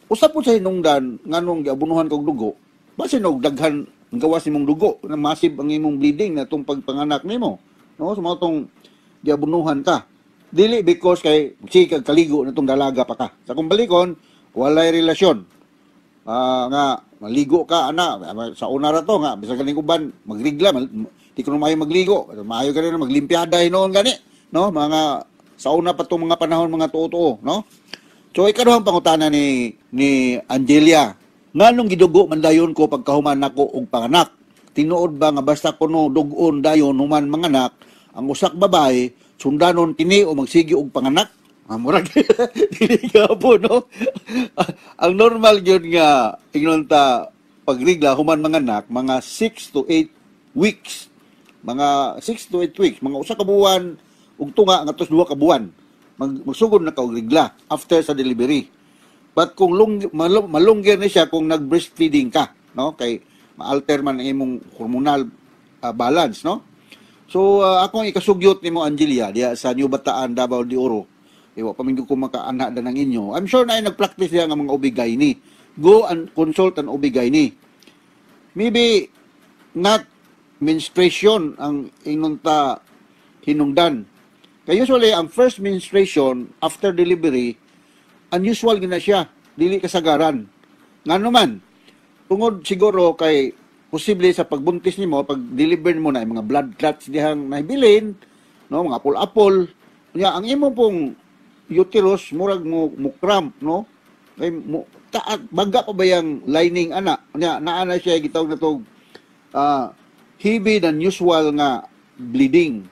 S6: usap po sa hinungdan nganong giabunuhan kog dugo, basin og daghan ang gawas nimong dugo, na massive ang imong bleeding na itong pagpanganak nimo. No? So, mao tong giabunuhan ka. Dili because kay sige kag kaligo na itong dalaga pa ka. Sa kung balikon, walay relasyon. Nga maligo ka ana sa una ra to nga bisan ganing uban magrigla di ko na maayo magligo, maayo gani na maglimpyada hinuon gani, no? Mga sa una pa tong mga panahon, mga tuo-tuo, no? So ikaduhang pangutana ni Angelia, nganong gidugo man dayon ko pagkahuman nako og panganak? Tinuod ba nga basta kuno dugon dayon human manganak ang usak babae, sundanon kini o magsigi og panganak? Murag dili ka po, no? Ang normal gyud nga ingnon ta pagrigla human manganak, mga 6 to 8 weeks. Mga 6 to 8 weeks, mga usa ka buwan ug tunga ngadto sa 2 ka buwan. Magsugod na ka og rigla after sa delivery. But kung malungger ni siya kung nag-breastfeeding ka, no? Kay ma-alter man ang imong hormonal balance, no? So akong ikasugyot nimo, Angelia, diha sa New Bataan, Davao de Oro. Iwa pa ko makaana na ng inyo. I'm sure na ay nag-practice diha nga mga OB-GYN. Go and consult an OB-GYN. Maybe not menstruation ang ingnon ta hinungdan. Kaya usually, ang first menstruation after delivery, unusual gina siya. Dili kasagaran. Ngano man, tungod siguro kay posible sa pagbuntis nimo, pag deliver mo na yung mga blood clots dihang nahibilin, no, mga apol-apol. Nya ang imo pong uterus murag mo cramp, no? Kay mo ta, baga pa ba yang lining ana? Nya naa na siya gitawag na to heavy than usual nga bleeding.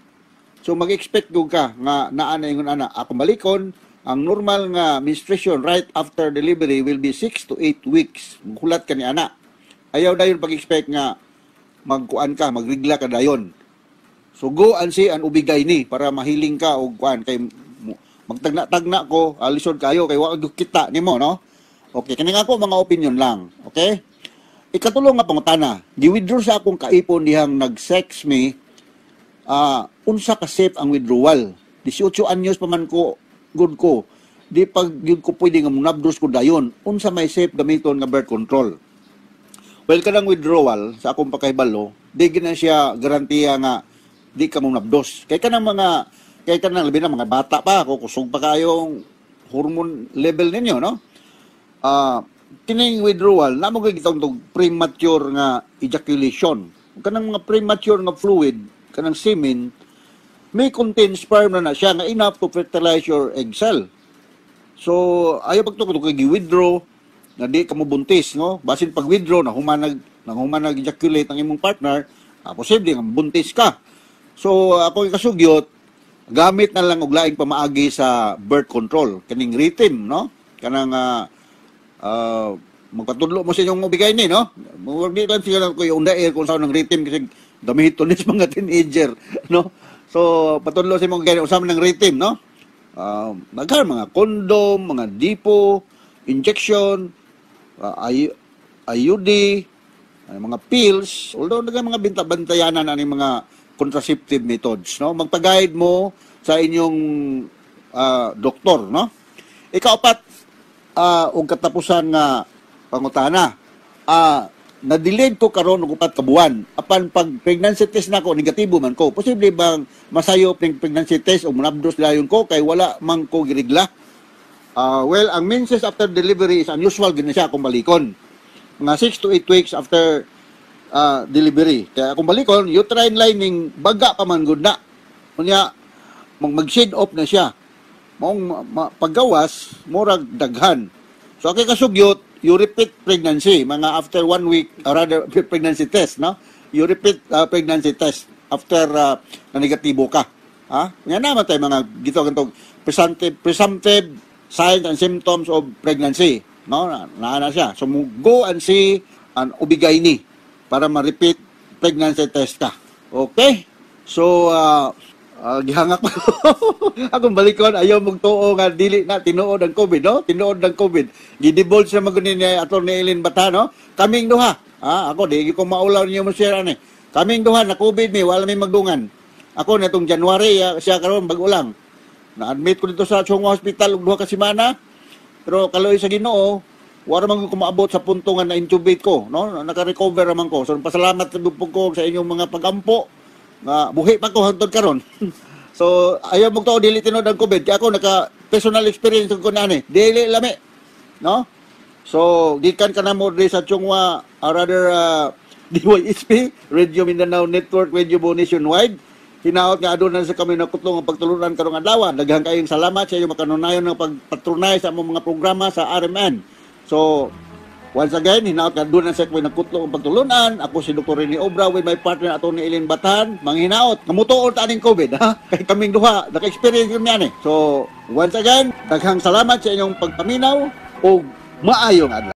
S6: So mag-expect gud ka nga naa na ingon ana. Ako balikon, ang normal nga menstruation right after delivery will be 6 to 8 weeks. Hulat ka ni ana. Ayaw dayon pag-expect nga magkuan ka, magrigla ka dayon. So go and see an OB-GYN para mahiling ka og kuan kay magtagna-tagna ko, lisod kayo kay wa kita nimo, no? Okay, kani nga ako mga opinion lang, okay? Ikatulo nga pangutana, gi-withdraw sa akong kaipon dihang nag-sex me, unsa ka safe ang withdrawal? 18 anyos pa man ko, good ko. Di pag yun ko pwede nga munabdos ko dayon. Unsa may safe gamiton nga birth control? Well, kanang withdrawal sa akong pagkahibalo, di gina siya garantiya nga di ka munabdos. Kay kanang labi na mga bata pa ako, kusog pa kayong hormone level ninyo, no? Kining withdrawal, namo kay gitawag tog premature nga ejaculation. Kanang mga premature nga fluid, kanang semen, may contain sperm na na siya nga enough to fertilize your egg cell. So, ayaw pagtukod kay gi-withdraw na di ka mo buntis, no? Basin pag withdraw na humanag nang humanag ejaculate ang imong partner, posible nga buntis ka. So, ako ikasugyot, gamit na lang og laing pamaagi sa birth control, kaning rhythm, no? Kanang magpatudlo mo sa inyong ubigay ni, no? Murag di lang sila ko yung air kung saan ang rhythm kasi gamiton ni sa mga teenager, no? So, patudlo sa imong gani unsa man ang rhythm, no? Daghan mga condom, mga depo, injection, ay IUD, ang mga pills, although daghang mga binta-bantayanan ani mga contraceptive methods, no? Magpa-guide mo sa inyong doktor, no? Ikaapat, og katapusan nga pangutana. Na-delayed ko karon og 4 ka buwan. Apan pag pregnancy test nako negatibo man ko. Posible bang masayop ning pregnancy test o manabdos dayon ko kay wala man ko girigla? Well, ang menses after delivery is unusual gid na siya kung balikon. Mga 6 to 8 weeks after delivery. Kaya kung balikon, uterine lining baga pa man gud na. Unya mag-shed off na siya. Maong paggawas murag daghan. So akay kasugyot, you repeat pregnancy mga after 1 week, or rather pregnancy test, no? You repeat pregnancy test after na negatibo ka. Ha? Nga naman tayo mga gito gantong presumptive signs and symptoms of pregnancy, no? Na, na siya. So mo go and see an OB-GYN para ma-repeat pregnancy test ka. Okay? So gihangak ko. Akong balikon, ayaw magtuo nga dili na tinuod ang COVID, no? Tinuod ang COVID. Gidivulge na maguni ni Atty. Eileen Bata, no? Kaming duha. Ako di ko maulaw niyo mo share ani. Kaming duha na COVID mi, wala mi magdungan. Ako natong January, siya karon bag-o lang. Na-admit ko dito sa Chong Hua Hospital og 2 ka semana. Pero kaloy sa Ginoo, wala man ko maabot sa punto nga na-intubate ko, no? Naka-recover naman ko. So pasalamat po ko sa inyong mga pagampo nga buhi pa ko hangtod karon. So ayaw mo to dili tinuod ang COVID kay ako naka personal experience ko na ani. Dili lami, no? So gikan ka na mo diri sa Chong Hua, or rather DYSP, Radio Mindanao Network, Radio Bo Nationwide. Hinaot nga aduna sa kami nakutlong ang pagtulunan karong adlaw. Daghang kayong salamat sa inyong makanunayon ng pagpatronay sa among mga programa sa RMN. So once again, hinaot nga aduna sa kami nakutlong ang pagtulunan. Ako si Dr. Rene Obra with my partner Atty. Eileen Batan. Manghinaot, nga mutuo ta aning COVID, ha? Kay kaming duha, naka-experience kami ani. So once again, daghang salamat sa inyong pagpaminaw ug maayong adlaw.